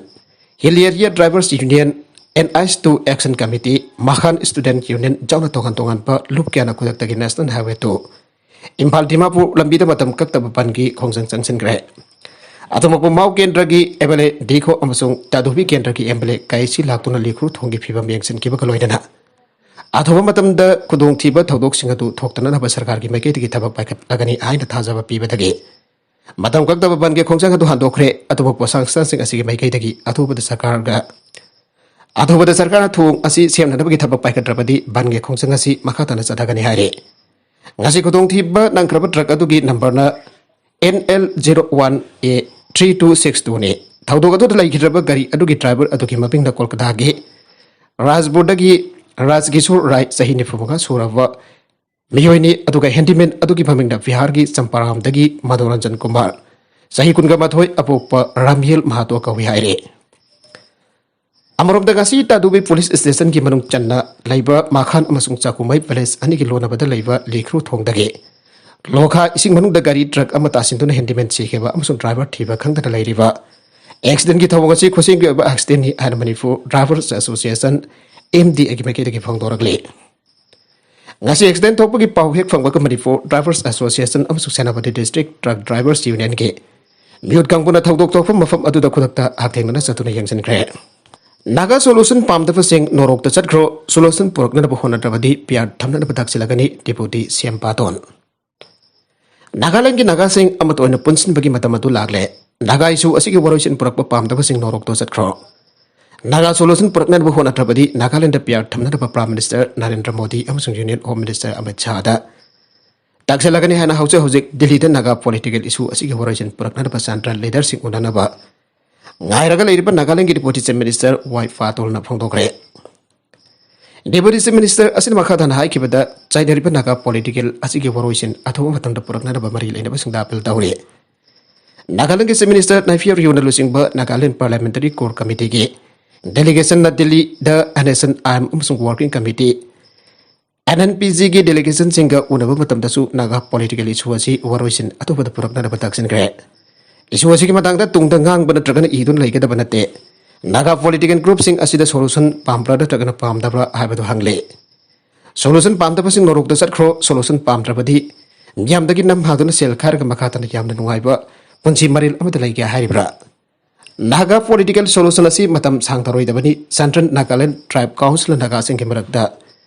hill area drivers union, N ꯑꯥꯏꯁ ꯇꯨ ꯑꯦꯛꯁꯟ ꯀꯃꯤꯇꯤ, ꯃꯈꯥꯟ ꯁ꯭ꯇꯨꯗꯦꯟꯠ ꯌꯨꯅꯤꯌꯟ ꯌꯥꯎꯅ ꯇꯣꯉꯥꯟ ꯇꯣꯉꯥꯟꯕ ꯂꯨꯞ ꯀꯌꯥꯅ ꯈꯨꯗꯛꯇꯒꯤ national highway two Imphal Dimapur ꯂꯝꯕꯤꯗ ꯃꯇꯝ ꯀꯛꯇꯕ ꯕꯟꯒꯤ ꯈꯣꯡꯖꯪ ꯆꯪꯁꯤꯟꯈ꯭ꯔꯦ꯫ ꯑꯗꯨꯃꯛꯄꯨ ꯃꯥꯎ ꯀꯦꯟꯗ꯭ꯔꯒꯤ ꯑꯦꯝ ꯑꯦꯜ ꯑꯦ ꯗꯤꯈꯣ ꯑꯃꯁꯨꯡ ꯇꯥꯗꯨꯕꯤ ꯀꯦꯟꯗ꯭ꯔꯒꯤ ꯑꯦꯝ ꯑꯦꯜ ꯑꯦ ꯀꯥꯏꯁꯤ ꯂꯥꯛꯇꯨꯅ ꯂꯤꯈ꯭ꯔꯨ ꯊꯣꯡꯒꯤ ꯐꯤꯕꯝ ꯌꯦꯡꯁꯤꯟꯈꯤꯕꯒ ꯂꯣꯏꯅꯅ ꯑꯊꯨꯕ ꯃꯇꯝꯗ ꯈꯨꯗꯣꯡꯊꯤꯕ ꯊꯧꯗꯣꯛꯁꯤꯡ ꯑꯗꯨ ꯊꯣꯛꯇꯅꯅꯕ ꯁꯔꯀꯥꯔꯒꯤ ꯃꯥꯏꯀꯩꯗꯒꯤ ꯊꯕꯛ ꯄꯥꯏꯈꯠꯂꯒꯅꯤ ꯍꯥꯏꯅ ꯊꯥꯖꯕ ꯄꯤꯕꯗꯒꯤ ꯃꯇꯝ ꯀꯛꯇꯕ ꯕꯟꯒꯤ ꯈꯣꯡꯖꯪ ꯑꯗꯨ ꯍꯟꯗꯣꯛꯈ꯭ꯔꯦ꯫ ꯑꯗꯨꯕꯨ ꯄꯣꯠꯁꯪ ꯁꯪꯁꯤꯡ ꯑꯁꯤꯒꯤ ꯃꯥꯏꯀꯩꯗꯒꯤ ꯑꯊꯨꯕꯗ ꯁꯔꯀꯥꯔꯒ ꯑꯊꯨꯕꯗ ꯁꯔꯀꯥꯔꯅ ꯊꯣꯡ ꯑꯁꯤ ꯁꯦꯝꯅꯅꯕꯒꯤ ꯊꯕꯛ ꯄꯥꯏꯈꯠꯇ꯭ꯔꯕꯗꯤ ꯕꯟꯒꯤ ꯈꯣꯡꯖꯪ ꯑꯁꯤ ꯃꯈꯥ ꯇꯥꯅ ꯆꯠꯊꯒꯅꯤ ꯍꯥꯏꯔꯤ꯫ ꯉꯁꯤ ꯈꯨꯗꯣꯡꯊꯤꯕ ꯅꯪꯈ꯭ꯔꯕ ꯇ꯭ꯔꯛ ꯑꯗꯨꯒꯤ ꯅꯝꯕꯔꯅ N L zero one A three two six ꯇꯨꯅꯤ꯫ ꯊꯧꯗꯣꯛ ꯑꯗꯨꯗ ꯂꯩꯈꯤꯗ꯭ꯔꯕ ꯒꯥꯔꯤ ꯑꯗꯨꯒꯤ ꯗ꯭ꯔꯥꯏꯚꯔ ꯑꯗꯨꯒꯤ ꯃꯃꯤꯡꯅ ꯀꯣꯜꯀꯇꯥꯒꯤ ꯔꯥꯖꯄꯨꯔꯗꯒꯤ ꯔꯥꯖꯀꯤꯁꯣꯔ ꯔꯥꯏ, ꯆꯍꯤ ꯅꯤꯐꯨ ꯃꯉꯥ ꯁꯨꯔꯕ ꯃꯤꯑꯣꯏꯅꯤ, ꯑꯗꯨꯒ ꯍꯦꯟꯗꯤꯃꯦꯟ ꯑꯗꯨꯒꯤ ꯃꯃꯤꯡꯅ ꯕꯤꯍꯥꯔꯒꯤ ꯆꯝꯄꯥꯔꯥꯝꯗꯒꯤ ꯃꯅꯣꯔꯟꯖꯟ ꯀꯨꯃꯥꯔ, ꯆꯍꯤ ꯀꯨꯟꯒ ꯃꯥꯊꯣꯏ, ꯑꯄꯣꯛꯄ ꯔꯥꯝꯍꯦꯜ ꯃꯍꯥꯇꯣ ꯀꯧꯏ ꯍꯥꯏꯔꯤ꯫ ꯑꯃꯔꯣꯝꯗ, ꯉꯁꯤ ꯇꯥꯗꯨꯕꯤ ꯄꯨꯂꯤꯁ ꯁ꯭ꯇꯦꯁꯟꯒꯤ ꯃꯅꯨꯡ ꯆꯟꯅ ꯂꯩꯕ ꯃꯥꯈꯥꯟ ꯑꯃꯁꯨꯡ ꯆꯥꯀꯨꯃꯩ ꯄꯦꯂꯦꯁ ꯑꯅꯤꯒꯤ ꯂꯣꯟꯅꯕꯗ ꯂꯩꯕ ꯂꯤꯈ꯭ꯔꯨ ꯊꯣꯡꯗꯒꯤ ꯂꯣꯈꯥ ꯏꯁꯤꯡ ꯃꯅꯨꯡꯗ ꯒꯥꯔꯤ ꯇ꯭ꯔꯛ ꯑꯃ ꯇꯥꯁꯤꯟꯗꯨꯅ ꯍꯦꯟꯗꯤꯃꯦꯟ ꯁꯤꯈꯤꯕ ꯑꯃꯁꯨꯡ ꯗ꯭ꯔꯥꯏꯚꯔ ꯊꯤꯕ ꯈꯪꯗꯅ ꯂꯩꯔꯤꯕ ꯑꯦꯛꯁꯤꯗꯦꯟꯒꯤ ꯊꯧꯑꯣꯡ ꯑꯁꯤ ꯈꯨꯠꯁꯦꯝꯒꯤ ꯑꯣꯏꯕ ꯑꯦꯛꯁꯤꯗꯦꯟꯅꯤ ꯍꯥꯏꯅ Manipur drivers association, M D ꯑꯦꯒꯤ ꯃꯥꯏꯀꯩꯗꯒꯤ ꯐꯣꯡꯗꯣꯔꯛꯂꯤ꯫ ꯉꯁꯤ ꯑꯦꯛꯁꯤꯗꯦꯟ ꯊꯣꯛꯄꯒꯤ ꯄꯥꯎ ꯍꯦꯛ ꯐꯪꯕꯒ ꯃꯅꯤꯄꯨꯔ ꯗ꯭ꯔꯥꯏꯚꯔꯁ ꯑꯦꯁꯣꯁꯤꯌꯦꯁꯟ ꯑꯃꯁꯨꯡ ꯁꯦꯅꯥꯄꯇꯤ ꯗꯤꯁꯇ꯭ꯔꯤꯛ ꯇ꯭ꯔꯛ ꯗ꯭ꯔꯥꯏꯚꯔꯁ ꯌꯨꯅꯤꯌꯟꯒꯤ ꯃꯤꯍꯨꯠ ꯀꯥꯡꯕꯨꯅ ꯊꯧꯗꯣꯛ ꯊꯣꯛꯄ ꯃꯐꯝ ꯑꯗꯨꯗ ꯈꯨꯗꯛꯇ ꯍꯛꯊꯦꯡꯅꯅ ꯆꯠꯇꯨꯅ ꯌꯦꯡꯁꯤꯟꯈ꯭ꯔꯦ꯫ ꯅꯥꯒꯥ ꯁꯣꯂꯨꯁꯟ ꯄꯥꯝꯗꯕꯁꯤꯡ ꯅꯣꯔꯣꯛꯇ ꯆꯠꯈ꯭ꯔꯣ, ꯁꯣꯂꯨꯁꯟ ꯄꯨꯔꯛꯅꯕ ꯍꯣꯠꯅꯗ꯭ꯔꯕꯗꯤ ꯄꯤꯌꯥꯔ ꯊꯝꯅꯅꯕ ꯇꯥꯛꯁꯤꯜꯂꯒꯅꯤ, ꯗꯤꯄꯨꯇꯤ ꯁꯤ ꯑꯦꯝ ꯄꯥꯇꯣꯟ꯫ ꯅꯥꯒꯥꯂꯦꯟꯒꯤ ꯅꯥꯒꯥꯁꯤꯡ ꯑꯃꯠꯇ ꯑꯣꯏꯅ ꯄꯨꯟꯁꯤꯟꯕꯒꯤ ꯃꯇꯝ ꯑꯗꯨ ꯂꯥꯛꯂꯦ꯫ ꯅꯥꯒꯥ ꯏꯁꯨ ꯑꯁꯤꯒꯤ ꯋꯥꯔꯣꯏꯁꯤꯟ ꯄꯨꯔꯛꯄ ꯄꯥꯝꯗꯕꯁꯤꯡ ꯅꯣꯔꯣꯛꯇ ꯆꯠꯈ꯭ꯔꯣ꯫ ꯅꯥꯒꯥ ꯁꯣꯂꯨꯁꯟ ꯄꯨꯔꯛꯅꯕ ꯍꯣꯠꯅꯗ꯭ꯔꯕꯗꯤ ꯅꯥꯒꯥꯂꯦꯟꯗ ꯄꯤꯌꯥꯔ ꯊꯝꯅꯅꯕ ꯄ꯭ꯔꯥꯏꯝ ꯃꯤꯅꯤꯁꯇꯔ ꯅꯔꯦꯟꯗ꯭ꯔ ꯃꯣꯗꯤ ꯑꯃꯁꯨꯡ ꯌꯨꯅꯤꯌꯟ ꯍꯣꯝ ꯃꯤꯅꯤꯁꯇꯔ ꯑꯃꯤꯠ ꯁꯥꯍꯗ ꯇꯥꯛꯁꯤꯜꯂꯒꯅꯤ ꯍꯥꯏꯅ ꯍꯧꯖꯤꯛ ꯍꯧꯖꯤꯛ ꯗꯤꯜꯂꯤꯗ ꯅꯥꯒꯥ ꯄꯣꯂꯤꯇꯤꯀꯦꯜ ꯏꯁꯨ ꯑꯁꯤꯒꯤ ꯋꯥꯔꯣꯏꯁꯤꯟ ꯄꯨꯔꯛꯅꯅꯕ ꯁꯦꯟꯇ꯭ꯔꯦꯜ ꯂꯤꯗꯔꯁꯤꯡ ꯎꯅꯅꯕ ꯉꯥꯏꯔꯒ ꯂꯩꯔꯤꯕ ꯅꯥꯒꯥꯂꯦꯟꯒꯤ ꯗꯤꯄꯨꯇꯤ ꯆꯤꯐ ꯃꯤꯅꯤꯁꯇꯔ ꯋꯥꯏ ꯄꯥꯇꯣꯜꯅ ꯐꯣꯡꯗꯣꯛꯈ꯭ꯔꯦ꯫ ꯗꯤꯄꯨꯇꯤ ꯆꯤꯐ ꯃꯤꯅꯤꯁꯇꯔ ꯑꯁꯤꯅ ꯃꯈꯥ ꯇꯥꯅ ꯍꯥꯏꯈꯤꯕꯗ, ꯆꯩꯅꯔꯤꯕ ꯅꯥꯒꯥ ꯄꯣꯂꯤꯇꯤꯀꯦꯜ ꯑꯁꯤꯒꯤ ꯋꯥꯔꯣꯏꯁꯤꯟ ꯑꯊꯨꯕ ꯃꯇꯝꯗ ꯄꯨꯔꯛꯅꯅꯕ ꯃꯔꯤ ꯂꯩꯅꯕꯁꯤꯡꯗ ꯑꯥꯄꯤꯜ ꯇꯧꯔꯤ꯫ ꯅꯥꯒꯥꯂꯦꯟꯒꯤ ꯆꯤꯐ ꯃꯤꯅꯤꯁꯇꯔ ꯅꯥꯏꯐꯤꯌꯣ ꯔꯤꯌꯣꯅ ꯂꯨꯆꯤꯡꯕ ꯅꯥꯒꯥꯂꯦꯟ ꯄꯥꯔꯂꯤꯌꯥꯃꯦꯟꯇꯔꯤ ꯀꯣꯔ ꯀꯃꯤꯇꯤꯒꯤ ꯗꯦꯂꯤꯒꯦꯁꯟꯅ ꯗꯤꯜꯂꯤꯗ N S C N I ꯑꯃꯁꯨꯡ working committee, N N P ꯖꯤꯒꯤ ꯗꯦꯂꯤꯒꯦꯁꯟꯁꯤꯡꯒ ꯎꯅꯕ ꯃꯇꯝꯗꯁꯨ ꯅꯥꯒꯥ ꯄꯣꯂꯤꯇꯤꯀꯦꯜ ꯏꯁꯨ ꯑꯁꯤ ꯋꯥꯔꯣꯏꯁꯤꯟ ꯑꯊꯨꯕꯗ ꯄꯨꯔꯛꯅꯅꯕ ꯇꯥꯛꯁꯤꯟꯈ꯭ꯔꯦ꯫ ꯏꯁꯨ ꯑꯁꯤꯒꯤ ꯃꯇꯥꯡꯗ ꯇꯨꯡꯗ ꯉꯥꯡꯕ ꯅꯠꯇ꯭ꯔꯒꯅ ꯏꯗꯨꯅ ꯂꯩꯒꯗꯕ ꯅꯠꯇꯦ꯫ ꯅꯥꯒꯥ ꯄꯣꯂꯤꯇꯤꯀꯦꯜ ꯒ꯭ꯔꯨꯞꯁꯤꯡ ꯑꯁꯤꯗ ꯁꯣꯂꯨꯁꯟ ꯄꯥꯝꯕ꯭ꯔꯥ ꯅꯠꯇ꯭ꯔꯒꯅ ꯄꯥꯝꯗꯕ꯭ꯔꯥ ꯍꯥꯏꯕꯗꯨ ꯍꯪꯂꯤ꯫ ꯁꯣꯂꯨꯁꯟ ꯄꯥꯝꯗꯕꯁꯤꯡ ꯅꯣꯔꯣꯛꯇ ꯆꯠꯈ꯭ꯔꯣ, ꯁꯣꯂꯨꯁꯟ ꯄꯥꯝꯗ꯭ꯔꯕꯗꯤ ꯃꯤꯌꯥꯝꯗꯒꯤ ꯅꯝ ꯍꯥꯗꯨꯅ ꯁꯦꯜ ꯈꯥꯏꯔꯒ ꯃꯈꯥ ꯇꯥꯅ ꯌꯥꯝꯅ ꯅꯨꯡꯉꯥꯏꯕ ꯄꯨꯟꯁꯤ ꯃꯔꯦꯜ ꯑꯃꯗ ꯂꯩꯒꯦ ꯍꯥꯏꯔꯤꯕ꯭ꯔꯥ? ꯅꯥꯒꯥ ꯄꯣꯂꯤꯇꯤꯀꯦꯜ ꯁꯣꯂꯨꯁꯟ ꯑꯁꯤ ꯃꯇꯝ ꯁꯥꯡꯊꯔꯣꯏꯗꯕꯅꯤ꯫ ꯁꯦꯟꯇ꯭ꯔꯦꯜ ꯅꯥꯒꯥꯂꯦꯟ ꯇ꯭ꯔꯥꯏꯕ ꯀꯥꯎꯟꯁꯤꯜꯅ ꯅꯥꯒꯥꯁꯤꯡꯒꯤ ꯃꯔꯛꯇ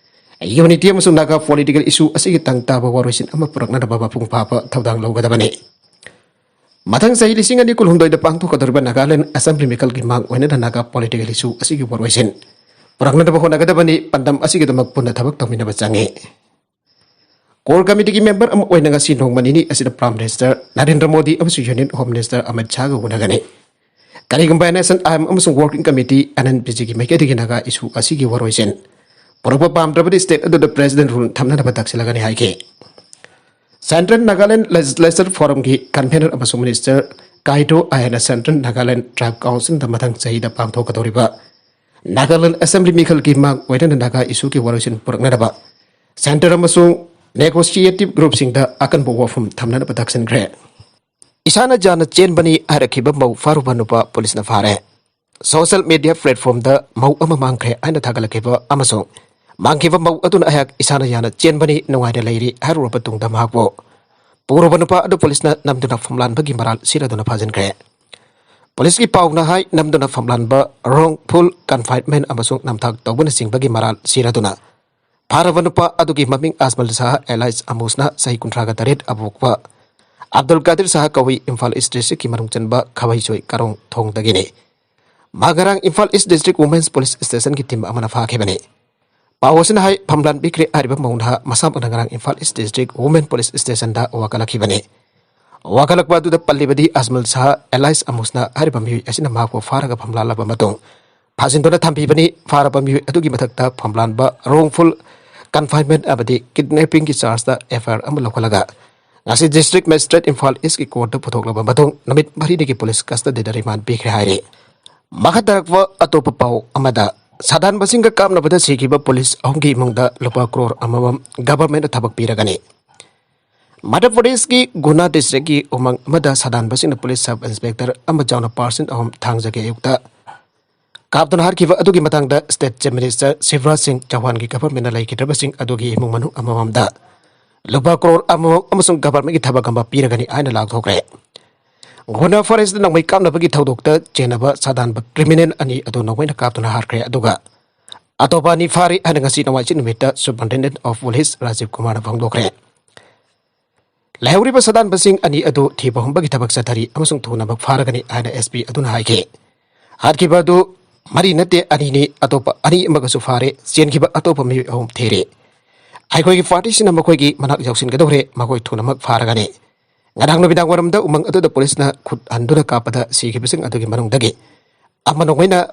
ꯌꯨꯅꯤꯇꯤ ꯑꯃꯁꯨꯡ ꯅꯥꯒꯥ ꯄꯣꯂꯤꯇꯤꯀꯦꯜ ꯏꯁꯨ ꯑꯁꯤꯒꯤ ꯇꯪ ꯇꯥꯕ ꯋꯥꯔꯣꯏꯁꯤꯟ ꯑꯃ ꯄꯨꯔꯛꯅꯅꯕ ꯃꯄꯨꯡ ꯐꯥꯕ ꯊꯧꯗꯥꯡ ꯂꯧꯒꯗꯕꯅꯤ꯫ ꯃꯊꯪ ꯆꯍꯤ ꯂꯤꯁꯤꯡ ꯑꯅꯤ ꯀꯨꯟꯍꯨꯝꯗꯣꯏꯗ ꯄꯥꯡꯊꯣꯛꯀꯗꯧꯔꯤꯕ ꯅꯥꯒꯥꯂꯦꯟ ꯑꯦꯁꯦꯝꯕ꯭ꯂꯤ ꯃꯤꯈꯜꯒꯤ ꯃꯥꯡ ꯑꯣꯏꯅꯅ ꯅꯥꯒꯥ ꯄꯣꯂꯤꯇꯤꯀꯦꯜ ꯏꯁꯨ ꯑꯁꯤꯒꯤ ꯋꯥꯔꯣꯏꯁꯤꯟ ꯄꯨꯔꯛꯅꯅꯕ ꯍꯣꯠꯅꯒꯗꯕꯅꯤ꯫ ꯄꯥꯟꯗꯝ ꯑꯁꯤꯒꯤꯗꯃꯛ ꯄꯨꯟꯅ ꯊꯕꯛ ꯇꯧꯃꯤꯟꯅꯕ ꯆꯪꯏ꯫ ꯀꯣꯔ ꯀꯃꯤꯇꯤꯒꯤ ꯃꯦꯝꯕꯔ ꯑꯃ ꯑꯣꯏꯅ ꯉꯁꯤ ꯅꯣꯡꯃ ꯅꯤꯅꯤ ꯑꯁꯤꯗ ꯄ꯭ꯔꯥꯏꯝ ꯃꯤꯅꯤꯁꯇꯔ ꯅꯔꯦꯟꯗ꯭ꯔ ꯃꯣꯗꯤ ꯑꯃꯁꯨꯡ ꯌꯨꯅꯤꯌꯟ ꯍꯣꯝ ꯃꯤꯅꯤꯁꯇꯔ ꯑꯃꯤꯠ ꯁꯥꯍꯒ ꯎꯅꯒꯅꯤ꯫ ꯀꯔꯤꯒꯨꯝꯕ N S C N I ꯑꯃꯁꯨꯡ working committee, N N P ꯖꯤꯒꯤ ꯃꯥꯏꯀꯩꯗꯒꯤ ꯅꯥꯒꯥ ꯏꯁꯨ ꯑꯁꯤꯒꯤ ꯋꯥꯔꯣꯏꯁꯤꯟ ꯄꯨꯔꯛꯄ ꯄꯥꯝꯗ꯭ꯔꯕꯗꯤ ꯁ꯭ꯇꯦꯠ ꯑꯗꯨꯗ ꯄ꯭ꯔꯦꯁꯤꯗꯦꯟ ꯔꯨꯜ ꯊꯝꯅꯅꯕ ꯇꯥꯛꯁꯤꯜꯂꯒꯅꯤ ꯍꯥꯏꯈꯤ꯫ ꯁꯦꯟꯇ꯭ꯔꯦꯜ ꯅꯥꯒꯥꯂꯦꯟ ꯂꯦꯖꯤꯁꯂꯦꯆꯔ ꯐꯣꯔꯝꯒꯤ ꯀꯟꯚꯦꯅꯔ ꯑꯃꯁꯨꯡ ꯃꯤꯅꯤꯁꯇꯔ ꯀꯥꯏꯗꯣ ꯑꯥꯏꯅ ꯁꯦꯟꯇ꯭ꯔꯦꯜ ꯅꯥꯒꯥꯂꯦꯟ ꯇ꯭ꯔꯥꯏꯕ ꯀꯥꯎꯟꯁꯤꯜꯗ ꯃꯊꯪ ꯆꯍꯤꯗ ꯄꯥꯡꯊꯣꯛꯀꯗꯧꯔꯤꯕ ꯅꯥꯒꯥꯂꯦꯟ ꯑꯦꯁꯦꯝꯕ꯭ꯂꯤ ꯃꯤꯈꯜꯒꯤ ꯃꯥꯡ ꯑꯣꯏꯅꯅ ꯅꯥꯒꯥ ꯏꯁꯨꯒꯤ ꯋꯥꯔꯣꯏꯁꯤꯟ ꯄꯨꯔꯛꯅꯅꯕ ꯁꯦꯟꯇꯔ ꯑꯃꯁꯨꯡ ꯅꯦꯒꯣꯁꯤꯌꯦꯇꯤꯚ ꯒ꯭ꯔꯨꯞꯁꯤꯡꯗ ꯑꯀꯟꯕ ꯋꯥꯐꯝ ꯊꯝꯅꯅꯕ ꯇꯛꯁꯤꯟꯈ꯭ꯔꯦ꯫ ꯏꯁꯥꯅ ꯌꯥꯅ ꯆꯦꯟꯕꯅꯤ ꯍꯥꯏꯔꯛꯈꯤꯕ ꯃꯧ ꯐꯥꯔꯨꯕ ꯅꯨꯄꯥ ꯄꯨꯂꯤꯁꯅ ꯐꯥꯔꯦ꯫ ꯁꯣꯁꯤꯌꯦꯜ ꯃꯤꯗꯤꯌꯥ ꯄ꯭ꯂꯦꯠꯐꯣꯔꯝꯗ ꯃꯧ ꯑꯃ ꯃꯥꯡꯈ꯭ꯔꯦ ꯍꯥꯏꯅ ꯊꯥꯒꯠꯂꯛꯈꯤꯕ ꯑꯃꯁꯨꯡ ꯃꯥꯡꯈꯤꯕ ꯃꯧ ꯑꯗꯨꯅ ꯑꯩꯍꯥꯛ ꯏꯁꯥꯅ ꯌꯥꯅ ꯆꯦꯟꯕꯅꯤ, ꯅꯨꯡꯉꯥꯏꯅ ꯂꯩꯔꯤ ꯍꯥꯏꯔꯨꯔꯕ ꯇꯨꯡꯗ ꯃꯍꯥꯛꯄꯨ ꯄꯨꯔꯨꯕ ꯅꯨꯄꯥ ꯑꯗꯨ ꯄꯨꯂꯤꯁꯅ ꯅꯝꯗꯨꯅ ꯐꯝꯂꯥꯟꯕꯒꯤ ꯃꯔꯥꯜ ꯁꯤꯔꯗꯨꯅ ꯐꯥꯖꯤꯟꯈ꯭ꯔꯦ꯫ ꯄꯨꯂꯤꯁꯀꯤ ꯄꯥꯎꯅ ꯍꯥꯏ, ꯅꯝꯗꯨꯅ ꯐꯝꯂꯥꯟꯕ, wrongful confinement ꯑꯃꯁꯨꯡ ꯅꯝꯊꯥꯛ ꯇꯧꯕꯅꯆꯤꯡꯕꯒꯤ ꯃꯔꯥꯜ ꯁꯤꯔꯗꯨꯅ ꯐꯥꯔꯕ ꯅꯨꯄꯥ ꯑꯗꯨꯒꯤ ꯃꯃꯤꯡ ꯑꯖꯃꯜ ꯁꯥꯍ ꯑꯦꯂꯥꯏꯁ ꯑꯃꯨꯁꯅ ꯆꯍꯤ ꯀꯨꯟꯊ꯭ꯔꯥꯒ ꯇꯔꯦꯠ ꯑꯄꯣꯛꯄ ꯑꯕꯗꯨꯜ ꯀꯥꯗꯤꯔ ꯁꯥꯍ ꯀꯧꯏ, ꯏꯝꯐꯥꯜ ꯏꯁ ꯗꯤꯁꯇ꯭ꯔꯤꯛꯀꯤ ꯃꯅꯨꯡ ꯆꯟꯕ ꯈꯥꯕꯩꯁꯣꯏ ꯀꯥꯔꯣꯡ ꯊꯣꯡꯗꯒꯤꯅꯤ꯫ ꯃꯥ ꯉꯔꯥꯡ ꯏꯝꯐꯥꯜ ꯏꯁ ꯗꯤꯁꯇ꯭ꯔꯤꯛ ꯋꯨꯃꯦꯟꯁ ꯄꯨꯂꯤꯁ ꯁ꯭ꯇꯦꯁꯟꯒꯤ ꯇꯤꯝ ꯑꯃꯅ ꯐꯥꯈꯤꯕꯅꯤ꯫ ꯄꯥꯎ ꯑꯁꯤꯅ ꯍꯥꯏ, ꯐꯝꯂꯥꯟꯕꯤꯈ꯭ꯔꯦ ꯍꯥꯏꯔꯤꯕ ꯃꯧ ꯅꯍꯥ ꯃꯁꯥꯃꯛꯅ ꯉꯔꯥꯡ ꯏꯝꯐꯥꯜ ꯏꯁ ꯗꯤꯁꯇ꯭ꯔꯤꯛ ꯋꯨꯃꯦꯟ ꯄꯨꯂꯤꯁ ꯁ꯭ꯇꯦꯁꯟꯗ ꯋꯥꯀꯠꯂꯛꯈꯤꯕꯅꯤ꯫ ꯋꯥꯀꯠꯂꯛꯄ ꯑꯗꯨꯗ ꯄꯜꯂꯤꯕꯗꯤ ꯑꯖꯃꯜ ꯁꯥꯍ ꯑꯦꯂꯥꯏꯁ ꯑꯃꯨꯁꯅ ꯍꯥꯏꯔꯤꯕ ꯃꯤꯑꯣꯏ ꯑꯁꯤꯅ ꯃꯍꯥꯛꯄꯨ ꯐꯥꯔꯒ ꯐꯝꯂꯥꯜꯂꯕ ꯃꯇꯨꯡ ꯐꯥꯖꯤꯟꯗꯨꯅ ꯊꯝꯕꯤꯕꯅꯤ꯫ ꯐꯥꯔꯕ ꯃꯤꯑꯣꯏ ꯑꯗꯨꯒꯤ ꯃꯊꯛꯇ ꯐꯝꯂꯥꯟꯕ, wrongful confinement ꯑꯃꯗꯤ kidnappingꯒꯤ ꯆꯥꯔꯖꯇ ꯑꯦꯐ ꯑꯥꯏ ꯑꯥꯔ ꯑꯃ ꯂꯧꯈꯠꯂꯒ ꯉꯁꯤ ꯗꯤꯁꯇ꯭ꯔꯤꯛ ꯃꯦꯖꯤꯁꯇ꯭ꯔꯦꯠ ꯏꯝꯐꯥꯜ ꯏꯁꯀꯤ ꯀꯣꯔꯠꯇ ꯄꯨꯊꯣꯛꯂꯕ ꯃꯇꯨꯡ ꯅꯨꯃꯤꯠ ꯃꯔꯤꯅꯤꯒꯤ ꯄꯨꯂꯤꯁ ꯀꯁꯇꯗꯤꯗ ꯔꯤꯃꯥꯟ ꯄꯤꯈ꯭ꯔꯦ ꯍꯥꯏꯔꯤ꯫ ꯃꯈꯥ ꯇꯥꯔꯛꯄ ꯑꯇꯣꯞꯄ ꯄꯥꯎ ꯑꯃꯗ, ꯁꯥꯗꯥꯟꯕꯁꯤꯡꯒ ꯀꯥꯞꯅꯕꯗ ꯁꯤꯈꯤꯕ ꯄꯨꯂꯤꯁ ꯑꯍꯨꯝꯒꯤ ꯏꯃꯨꯡꯗ ꯂꯨꯄꯥ ꯀ꯭ꯔꯣꯔ ꯑꯃꯃꯝ ꯒꯚꯔꯟꯃꯦꯟꯠꯅ ꯊꯕꯛ ꯄꯤꯔꯒꯅꯤ꯫ ꯃꯙ꯭ꯌ ꯄ꯭ꯔꯗꯦꯁꯀꯤ ꯒꯨꯅꯥ ꯗꯤꯁꯇ꯭ꯔꯤꯛꯀꯤ ꯎꯃꯪ ꯑꯃꯗ ꯁꯥꯗꯥꯟꯕꯁꯤꯡꯅ ꯄꯨꯂꯤꯁ ꯁꯕ ꯏꯟꯁꯄꯦꯛꯇꯔ ꯑꯃ ꯌꯥꯎꯅ ꯄꯥꯔꯁꯟ ꯑꯍꯨꯝ ꯊꯥꯡꯖꯒꯤ ꯑꯌꯨꯛꯇ ꯀꯥꯞꯇꯨꯅ ꯍꯥꯠꯈꯤꯕ ꯑꯗꯨꯒꯤ ꯃꯇꯥꯡꯗ ꯁ꯭ꯇꯦꯠ ꯆꯤꯐ ꯃꯤꯅꯤꯁꯇꯔ ꯁꯤꯕꯔꯥꯖ ꯁꯤꯡ ꯆꯧꯍꯥꯟꯒꯤ ꯒꯚꯔꯟꯃꯦꯟꯠꯅ ꯂꯩꯈꯤꯗ꯭ꯔꯕꯁꯤꯡ ꯑꯗꯨꯒꯤ ꯏꯃꯨꯡ ꯃꯅꯨꯡ ꯑꯃꯃꯝꯗ ꯂꯨꯄꯥ ꯀ꯭ꯔꯣꯔ ꯑꯃꯃꯝ ꯑꯃꯁꯨꯡ ꯒꯚꯔꯟꯃꯦꯟꯠꯀꯤ ꯊꯕꯛ ꯑꯃ ꯄꯤꯔꯒꯅꯤ ꯍꯥꯏꯅ ꯂꯥꯎꯊꯣꯛꯈ꯭ꯔꯦ꯫ ꯒꯨꯅꯥ ꯐꯣꯔꯦꯁꯇ ꯅꯣꯡꯃꯩ ꯀꯥꯞꯅꯕꯒꯤ ꯊꯧꯗꯣꯛꯇ ꯆꯦꯟꯅꯕ ꯁꯥꯗꯥꯟꯕ ꯀ꯭ꯔꯤꯃꯤꯅꯦꯜ ꯑꯅꯤ ꯑꯗꯨ ꯅꯣꯡꯃꯩꯅ ꯀꯥꯞꯇꯨꯅ ꯍꯥꯠꯈ꯭ꯔꯦ, ꯑꯗꯨꯒ ꯑꯇꯣꯞꯄ ꯑꯅꯤ ꯐꯥꯔꯤ ꯍꯥꯏꯅ ꯉꯁꯤ ꯅꯣꯡꯃꯥꯏꯖꯤꯡ ꯅꯨꯃꯤꯠꯇ ꯁꯨꯄꯔꯤꯟꯇꯦꯟꯗꯦꯟꯠ ꯑꯣꯐ ꯄꯨꯂꯤꯁ ꯔꯥꯖꯤꯕ ꯀꯨꯃꯥꯔꯅ ꯐꯣꯡꯗꯣꯛꯈ꯭ꯔꯦ꯫ ꯂꯩꯍꯧꯔꯤꯕ ꯁꯥꯗꯥꯟꯕꯁꯤꯡ ꯑꯅꯤ ꯑꯗꯨ ꯊꯤꯕ ꯍꯨꯝꯕꯒꯤ ꯊꯕꯛ ꯆꯠꯊꯔꯤ ꯑꯃꯁꯨꯡ ꯊꯨꯅꯃꯛ ꯐꯥꯔꯒꯅꯤ ꯍꯥꯏꯅ ꯑꯦꯁ ꯄꯤ ꯑꯗꯨꯅ ꯍꯥꯏꯈꯤ꯫ ꯍꯥꯠꯈꯤꯕ ꯑꯗꯨ ꯃꯔꯤ ꯅꯠꯇꯦ, ꯑꯅꯤꯅꯤ, ꯑꯇꯣꯞꯄ ꯑꯅꯤ ꯑꯃꯒꯁꯨ ꯐꯥꯔꯦ, ꯆꯦꯟꯈꯤꯕ ꯑꯇꯣꯞꯄ ꯃꯤꯑꯣꯏ ꯑꯍꯨꯝ ꯊꯤꯔꯤ꯫ ꯑꯩꯈꯣꯏꯒꯤ ꯄꯥꯔꯇꯤꯁꯤꯅ ꯃꯈꯣꯏꯒꯤ ꯃꯅꯥꯛ ꯌꯧꯁꯤꯟꯒꯗꯧꯔꯦ, ꯃꯈꯣꯏ ꯊꯨꯅꯃꯛ ꯐꯥꯔꯒꯅꯤ꯫ ꯉꯔꯥꯡ ꯅꯨꯃꯤꯗꯥꯡ ꯋꯥꯏꯔꯝꯗ ꯎꯃꯪ ꯑꯗꯨꯗ ꯄꯨꯂꯤꯁꯅ ꯈꯨꯠ ꯍꯟꯗꯨꯅ ꯀꯥꯞꯄꯗ ꯁꯤꯈꯤꯕꯁꯤꯡ ꯑꯗꯨꯒꯤ ꯃꯅꯨꯡꯗꯒꯤ ꯑꯃ ꯅꯣꯡꯃꯩꯅ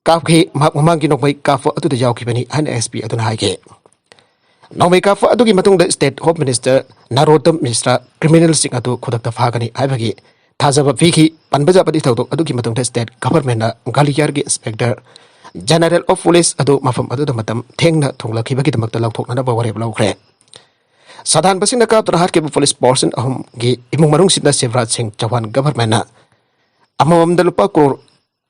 ꯀꯥꯞꯈꯤ, ꯃꯍꯥꯛ ꯃꯃꯥꯡꯒꯤ ꯅꯣꯡꯃꯩ ꯀꯥꯞꯄ ꯑꯗꯨꯗ ꯌꯥꯎꯈꯤꯕꯅꯤ ꯍꯥꯏꯅ ꯑꯦꯁ ꯄꯤ ꯑꯗꯨꯅ ꯍꯥꯏꯈꯤ꯫ ꯅꯣꯡꯃꯩ ꯀꯥꯞꯄ ꯑꯗꯨꯒꯤ ꯃꯇꯨꯡꯗ ꯁ꯭ꯇꯦꯠ ꯍꯣꯝ ꯃꯤꯅꯤꯁꯇꯔ ꯅꯔꯣꯇꯝ ꯃꯤꯁ꯭ꯔꯥ ꯀ꯭ꯔꯤꯃꯤꯅꯦꯜꯁꯤꯡ ꯑꯗꯨ ꯈꯨꯗꯛꯇ ꯐꯥꯒꯅꯤ ꯍꯥꯏꯕꯒꯤ ꯊꯥꯖꯕ ꯄꯤꯈꯤ꯫ ꯄꯟꯕ ꯌꯥꯕꯗꯤ ꯊꯧꯗꯣꯛ ꯑꯗꯨꯒꯤ ꯃꯇꯨꯡꯗ state governmentꯅ ꯒ꯭ꯋꯥꯂꯤꯌꯔꯒꯤ inspector general of police ꯑꯗꯨ ꯃꯐꯝ ꯑꯗꯨꯗ ꯃꯇꯝ ꯊꯦꯡꯅ ꯊꯨꯡꯂꯛꯈꯤꯕꯒꯤꯗꯃꯛꯇ ꯂꯧꯊꯣꯛꯅꯅꯕ ꯋꯥꯔꯦꯞ ꯂꯧꯈ꯭ꯔꯦ꯫ ꯁꯥꯗꯥꯟꯕꯁꯤꯡꯅ ꯀꯥꯞꯇꯨꯅ ꯍꯥꯠꯈꯤꯕ police person ꯑꯍꯨꯝꯒꯤ ꯏꯃꯨꯡ ꯃꯅꯨꯡꯁꯤꯡꯗ ꯁꯤꯕꯔꯥꯖ ꯁꯤꯡ ꯆꯧꯍꯥꯟ governmentꯅ ꯑꯃꯃꯝꯗ ꯂꯨꯄꯥ ꯀ꯭ꯔꯣꯔ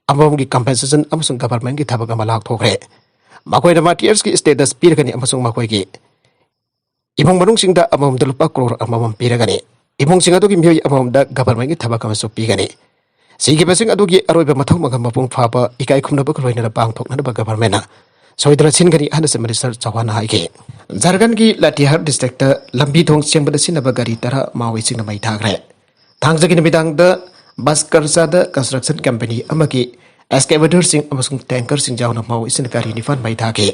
ꯑꯃꯃꯝꯒꯤ compensation ꯑꯃꯁꯨꯡ governmentꯀꯤ ꯊꯕꯛ ꯑꯃ ꯂꯥꯎꯊꯣꯛꯈ꯭ꯔꯦ꯫ ꯃꯈꯣꯏꯅ martyrsꯀꯤ status ꯄꯤꯔꯒꯅꯤ ꯑꯃꯁꯨꯡ ꯃꯈꯣꯏꯒꯤ ꯏꯃꯨꯡ ꯃꯅꯨꯡꯁꯤꯡꯗ ꯑꯃꯃꯝꯗ ꯂꯨꯄꯥ ꯀ꯭ꯔꯣꯔ ꯑꯃꯃꯝ ꯄꯤꯔꯒꯅꯤ꯫ ꯏꯃꯨꯡꯁꯤꯡ ꯑꯗꯨꯒꯤ ꯃꯤꯑꯣꯏ ꯑꯃꯃꯝꯗ governmentꯀꯤ ꯊꯕꯛ ꯑꯃꯁꯨ ꯄꯤꯒꯅꯤ꯫ ꯁꯤꯈꯤꯕꯁꯤꯡ ꯑꯗꯨꯒꯤ ꯑꯔꯣꯏꯕ ꯃꯊꯧ ꯃꯉꯝ ꯃꯄꯨꯡ ꯐꯥꯕ ꯏꯀꯥꯏ ꯈꯨꯝꯅꯕꯒ ꯂꯣꯏꯅꯅ ꯄꯥꯡꯊꯣꯛꯅꯅꯕ governmentꯅ ꯁꯣꯏꯗꯅ ꯁꯤꯟꯒꯅꯤ ꯍꯥꯏꯅꯁꯨ minister ꯆꯧꯍꯥꯟꯅ ꯍꯥꯏꯈꯤ꯫ ꯖꯥꯔꯈꯟꯒꯤ ꯂꯥꯇꯤꯍꯥꯔ districtꯇ ꯂꯝꯕꯤ ꯊꯣꯡ ꯁꯦꯝꯕꯗ ꯁꯤꯖꯤꯟꯅꯕ ꯒꯥꯔꯤ ꯇꯔꯥ ꯃꯥꯑꯣꯏꯁꯤꯡꯅ ꯃꯩ ꯊꯥꯈ꯭ꯔꯦ꯫ ꯊꯥꯡꯖꯒꯤ ꯅꯨꯃꯤꯗꯥꯡꯗ ꯕꯁꯀꯔꯆꯥꯗ construction company ꯑꯃꯒꯤ excavatorꯁꯤꯡ ꯑꯃꯁꯨꯡ tankerꯁꯤꯡ ꯌꯥꯎꯅ ꯃꯥꯑꯣꯏꯁꯤꯡꯅ ꯒꯥꯔꯤ ꯅꯤꯄꯥꯟ ꯃꯩ ꯊꯥꯈꯤ꯫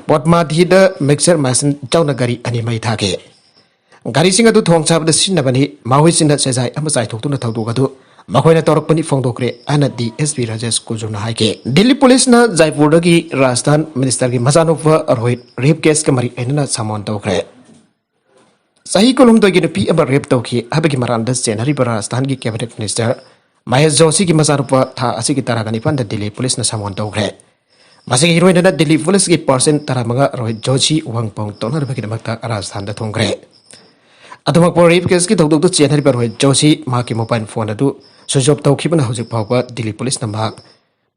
ꯄꯣꯠꯃꯥꯙꯤꯗ mixer machine ꯌꯥꯎꯅ ꯒꯥꯔꯤ ꯑꯅꯤ ꯃꯩ ꯊꯥꯈꯤ꯫ ꯒꯥꯔꯤꯁꯤꯡ ꯑꯗꯨ ꯊꯣꯡ ꯁꯥꯕꯗ ꯁꯤꯖꯤꯟꯅꯕꯅꯤ꯫ ꯃꯥꯑꯣꯏꯁꯤꯡꯅ ꯁꯦꯖꯥꯏ ꯑꯃ ꯆꯥꯏꯊꯣꯛꯇꯨꯅ ꯊꯧꯗꯣꯛ ꯑꯗꯨ ꯃꯈꯣꯏꯅ ꯇꯧꯔꯛꯄꯅꯤ ꯐꯣꯡꯗꯣꯛꯈ꯭ꯔꯦ ꯍꯥꯏꯅ DSP ꯔꯥꯖꯦꯁ ꯀꯨꯖꯨꯔꯅ ꯍꯥꯏꯈꯤ꯫ ꯗꯤꯜꯂꯤ policeꯅ ꯖꯥꯏꯄꯨꯔꯗꯒꯤ ꯔꯥꯖꯁꯊꯥꯟ ministerꯒꯤ ꯃꯆꯥꯅꯨꯄꯥ ꯔꯣꯍꯤꯠ rape caseꯀ ꯃꯔꯤ ꯂꯩꯅꯅ summon ꯇꯧꯈ꯭ꯔꯦ꯫ ꯆꯍꯤ ꯀꯨꯟꯍꯨꯝꯗꯣꯏꯒꯤ ꯅꯨꯄꯤ ꯑꯃ rape ꯇꯧꯈꯤ ꯍꯥꯏꯕꯒꯤ ꯃꯔꯥꯜꯗ ꯆꯦꯟꯅꯔꯤꯕ ꯔꯥꯖꯁꯊꯥꯟꯒꯤ cabinet minister ꯃꯍꯦꯁ ꯖꯣꯁꯤꯒꯤ ꯃꯆꯥꯅꯨꯄꯥ ꯊꯥ ꯑꯁꯤꯒꯤ ꯇꯔꯥꯒ ꯅꯤꯄꯥꯟꯗ ꯗꯤꯜꯂꯤ policeꯅ summon ꯇꯧꯈ꯭ꯔꯦ꯫ ꯃꯁꯤꯒꯤ ꯏꯔꯣꯏꯅꯅ ꯗꯤꯜꯂꯤ policeꯀꯤ person ꯇꯔꯥꯃꯉꯥ ꯔꯣꯍꯤꯠ ꯖꯣꯁꯤ ꯋꯥꯍꯪ ꯄꯥꯎ ꯇꯧꯅꯅꯕꯒꯤꯗꯃꯛꯇ ꯔꯥꯖꯁꯊꯥꯟꯗ ꯊꯣꯡꯈ꯭ꯔꯦ꯫ ꯑꯗꯨꯃꯛꯄꯨ rape caseꯀꯤ ꯊꯧꯗꯣꯛꯇ ꯆꯦꯟꯅꯔꯤꯕ ꯔꯣꯍꯤꯠ ꯖꯣꯁꯤ ꯃꯍꯥꯛꯀꯤ mobile phone ꯑꯗꯨ switch off ꯇꯧꯈꯤꯕꯅ ꯍꯧꯖꯤꯛ ꯐꯥꯎꯕ ꯗꯤꯜꯂꯤ policeꯅ ꯃꯍꯥꯛ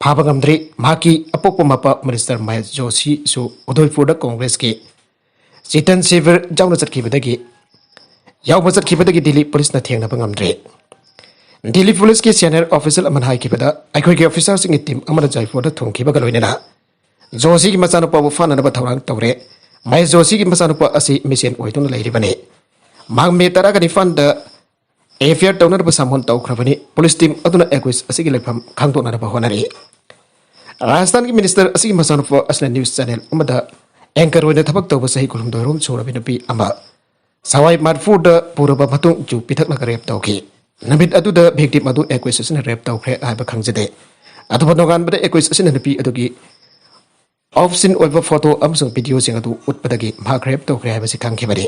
ꯐꯥꯕ ꯉꯝꯗ꯭ꯔꯤ꯫ ꯃꯍꯥꯛꯀꯤ ꯑꯄꯣꯛꯄ ꯃꯄꯥ minister ꯃꯍꯦꯁ ꯖꯣꯁꯤꯁꯨ ꯎꯗꯣꯏꯄꯨꯔꯗ congressꯀꯤ ꯆꯦꯇꯟ ꯁꯤꯕꯤꯔ ꯌꯥꯎꯅ ꯆꯠꯈꯤꯕꯗꯒꯤ ꯌꯥꯎꯕ ꯆꯠꯈꯤꯕꯗꯒꯤ ꯗꯤꯜꯂꯤ policeꯅ ꯊꯦꯡꯅꯕ ꯉꯝꯗ꯭ꯔꯤ꯫ ꯗꯤꯜꯂꯤ policeꯀꯤ senior official ꯑꯃꯅ ꯍꯥꯏꯈꯤꯕꯗ, ꯑꯩꯈꯣꯏꯒꯤ officerꯁꯤꯡꯒꯤ team ꯑꯃꯅ ꯖꯥꯏꯄꯨꯔꯗ ꯊꯨꯡꯈꯤꯕꯒ ꯂꯣꯏꯅꯅ ꯖꯣꯁꯤꯒꯤ ꯃꯆꯥꯅꯨꯄꯥꯕꯨ ꯐꯥꯅꯅꯕ ꯊꯧꯔꯥꯡ ꯇꯧꯔꯦ꯫ ꯃꯍꯦꯁ ꯖꯣꯁꯤꯒꯤ ꯃꯆꯥꯅꯨꯄꯥ ꯑꯁꯤ missing ꯑꯣꯏꯗꯨꯅ ꯂꯩꯔꯤꯕꯅꯤ꯫ ꯃꯍꯥꯛ May ꯇꯔꯥꯒ ꯅꯤꯄꯥꯟꯗ FIR ꯇꯧꯅꯅꯕ summon ꯇꯧꯈ꯭ꯔꯕꯅꯤ꯫ Police team ꯑꯗꯨꯅ accused ꯑꯁꯤꯒꯤ ꯂꯩꯐꯝ ꯈꯪꯗꯣꯛꯅꯅꯕ ꯍꯣꯠꯅꯔꯤ꯫ ꯔꯥꯖꯁꯊꯥꯟꯒꯤ minister ꯑꯁꯤꯒꯤ ꯃꯆꯥꯅꯨꯄꯥ ꯑꯁꯤꯅ news channel ꯑꯃꯗ anchor ꯑꯣꯏꯅ ꯊꯕꯛ ꯇꯧꯕ ꯆꯍꯤ ꯀꯨꯟꯍꯨꯝꯗꯣꯏ ꯔꯣꯝ ꯁꯨꯔꯕꯤ ꯅꯨꯄꯤ ꯑꯃ ꯁꯋꯥꯏ ꯃꯥꯗꯄꯨꯔꯗ ꯄꯨꯔꯕ ꯃꯇꯨꯡ ꯌꯨ ꯄꯤꯊꯛꯂꯒ rape ꯇꯧꯈꯤ꯫ ꯅꯨꯃꯤꯠ ꯑꯗꯨꯗ victim ꯑꯗꯨ accused ꯑꯁꯤꯅ rape ꯇꯧꯈ꯭ꯔꯦ ꯍꯥꯏꯕ ꯈꯪꯖꯗꯦ꯫ ꯑꯗꯨꯕꯨ ꯅꯣꯡꯉꯥꯟꯕꯗ accused ꯑꯁꯤꯅ ꯅꯨꯄꯤ ꯑꯗꯨꯒꯤ obscene ꯑꯣꯏꯕ photo ꯑꯃꯁꯨꯡ videoꯁꯤꯡ ꯑꯗꯨ ꯎꯠꯄꯗꯒꯤ ꯃꯍꯥꯛ rape ꯇꯧꯈ꯭ꯔꯦ ꯍꯥꯏꯕꯁꯤ ꯈꯪꯈꯤꯕꯅꯤ꯫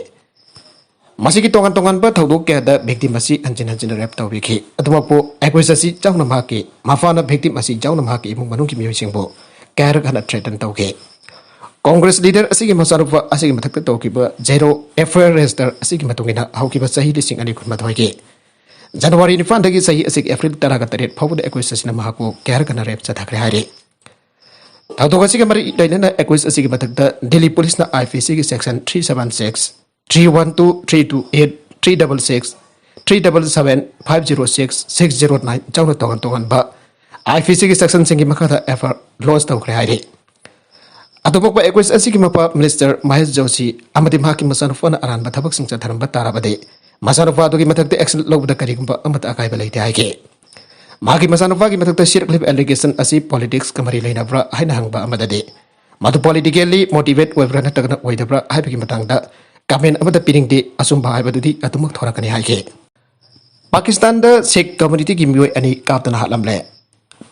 ꯃꯁꯤꯒꯤ ꯇꯣꯉꯥꯟ ꯇꯣꯉꯥꯟꯕ ꯊꯧꯗꯣꯛ ꯀꯌꯥꯗ victim ꯑꯁꯤ ꯍꯟꯖꯤꯟ ꯍꯟꯖꯤꯟꯅ rape ꯇꯧꯕꯤꯈꯤ꯫ ꯑꯗꯨꯃꯛꯄꯨ accused ꯑꯁꯤ ꯌꯥꯎꯅ ꯃꯍꯥꯛꯀꯤ ꯃꯄꯥꯅ victim ꯑꯁꯤ ꯌꯥꯎꯅ ꯃꯍꯥꯛꯀꯤ ꯏꯃꯨꯡ ꯃꯅꯨꯡꯒꯤ ꯃꯤꯑꯣꯏꯁꯤꯡꯕꯨ ꯀꯌꯥꯔꯛ ꯍꯟꯅ threaten ꯇꯧꯈꯤ꯫ Congress leader ꯑꯁꯤꯒꯤ ꯃꯆꯥꯅꯨꯄꯥ ꯑꯁꯤꯒꯤ ꯃꯊꯛꯇ ꯇꯧꯈꯤꯕ zero F I R register ꯑꯁꯤꯒꯤ ꯃꯇꯨꯡ ꯏꯟꯅ ꯍꯧꯈꯤꯕ ꯆꯍꯤ ꯂꯤꯁꯤꯡ ꯑꯅꯤ ꯀꯨꯟꯃꯥꯊꯣꯏꯒꯤ January ꯅꯤꯄꯥꯟꯗꯒꯤ ꯆꯍꯤ ꯑꯁꯤꯒꯤ April ꯇꯔꯥꯒ ꯇꯔꯦꯠ ꯐꯥꯎꯕꯗ accused ꯑꯁꯤꯅ ꯃꯍꯥꯛꯄꯨ ꯀꯌꯥꯔꯛ ꯍꯟꯅ rape ꯆꯠꯊꯈ꯭ꯔꯦ ꯍꯥꯏꯔꯤ꯫ ꯊꯧꯗꯣꯛ ꯑꯁꯤꯒ ꯃꯔꯤ ꯂꯩꯅꯅ accused ꯑꯁꯤꯒꯤ ꯃꯊꯛꯇ ꯗꯤꯜꯂꯤ ꯄꯨꯂꯤꯁꯅ I P C ꯒꯤ section three seven six, three one two, three two eight, three double six, three double seven, five zero six, six zero nine ꯌꯥꯎꯅ ꯇꯣꯉꯥꯟ ꯇꯣꯉꯥꯟꯕ I P C ꯒꯤ sectionꯁꯤꯡꯒꯤ ꯃꯈꯥꯗ F I R lodge ꯇꯧꯈ꯭ꯔꯦ ꯍꯥꯏꯔꯤ꯫ ꯑꯗꯨꯃꯛꯄ accused ꯑꯁꯤꯒꯤ ꯃꯄꯥ Minister Mahesh Joshi ꯑꯃꯗꯤ ꯃꯍꯥꯛꯀꯤ ꯃꯆꯥꯅꯨꯄꯥꯅ ꯑꯔꯥꯟꯕ ꯊꯕꯛꯁꯤꯡ ꯆꯠꯊꯔꯝꯕ ꯇꯥꯔꯕꯗꯤ ꯃꯆꯥꯅꯨꯄꯥ ꯑꯗꯨꯒꯤ ꯃꯊꯛꯇ action ꯂꯧꯕꯗ ꯀꯔꯤꯒꯨꯝꯕ ꯑꯃꯠꯇ ꯑꯀꯥꯏꯕ ꯂꯩꯇꯦ ꯍꯥꯏꯈꯤ꯫ ꯃꯍꯥꯛꯀꯤ ꯃꯆꯥꯅꯨꯄꯥꯒꯤ ꯃꯊꯛꯇ ꯁꯤꯔꯛꯂꯤꯕ allegation ꯑꯁꯤ politicsꯀ ꯃꯔꯤ ꯂꯩꯅꯕ꯭ꯔꯥ ꯍꯥꯏꯅ ꯍꯪꯕ ꯑꯃꯗꯗꯤ ꯃꯗꯨ politically motivate ꯑꯣꯏꯕ꯭ꯔꯥ ꯅꯠꯇ꯭ꯔꯒꯅ ꯑꯣꯏꯗꯕ꯭ꯔꯥ ꯍꯥꯏꯕꯒꯤ ꯃꯇꯥꯡꯗ comment ꯑꯃꯠꯇ ꯄꯤꯅꯤꯡꯗꯦ, ꯑꯆꯨꯝꯕ ꯍꯥꯏꯕꯗꯨꯗꯤ ꯑꯗꯨꯃꯛ ꯊꯣꯔꯛꯀꯅꯤ ꯍꯥꯏꯈꯤ꯫ ꯄꯥꯀꯤꯁꯇꯥꯟꯗ ꯁꯤꯈ communityꯒꯤ ꯃꯤꯑꯣꯏ ꯑꯅꯤ ꯀꯥꯞꯇꯨꯅ ꯍꯥꯠꯂꯝꯂꯦ꯫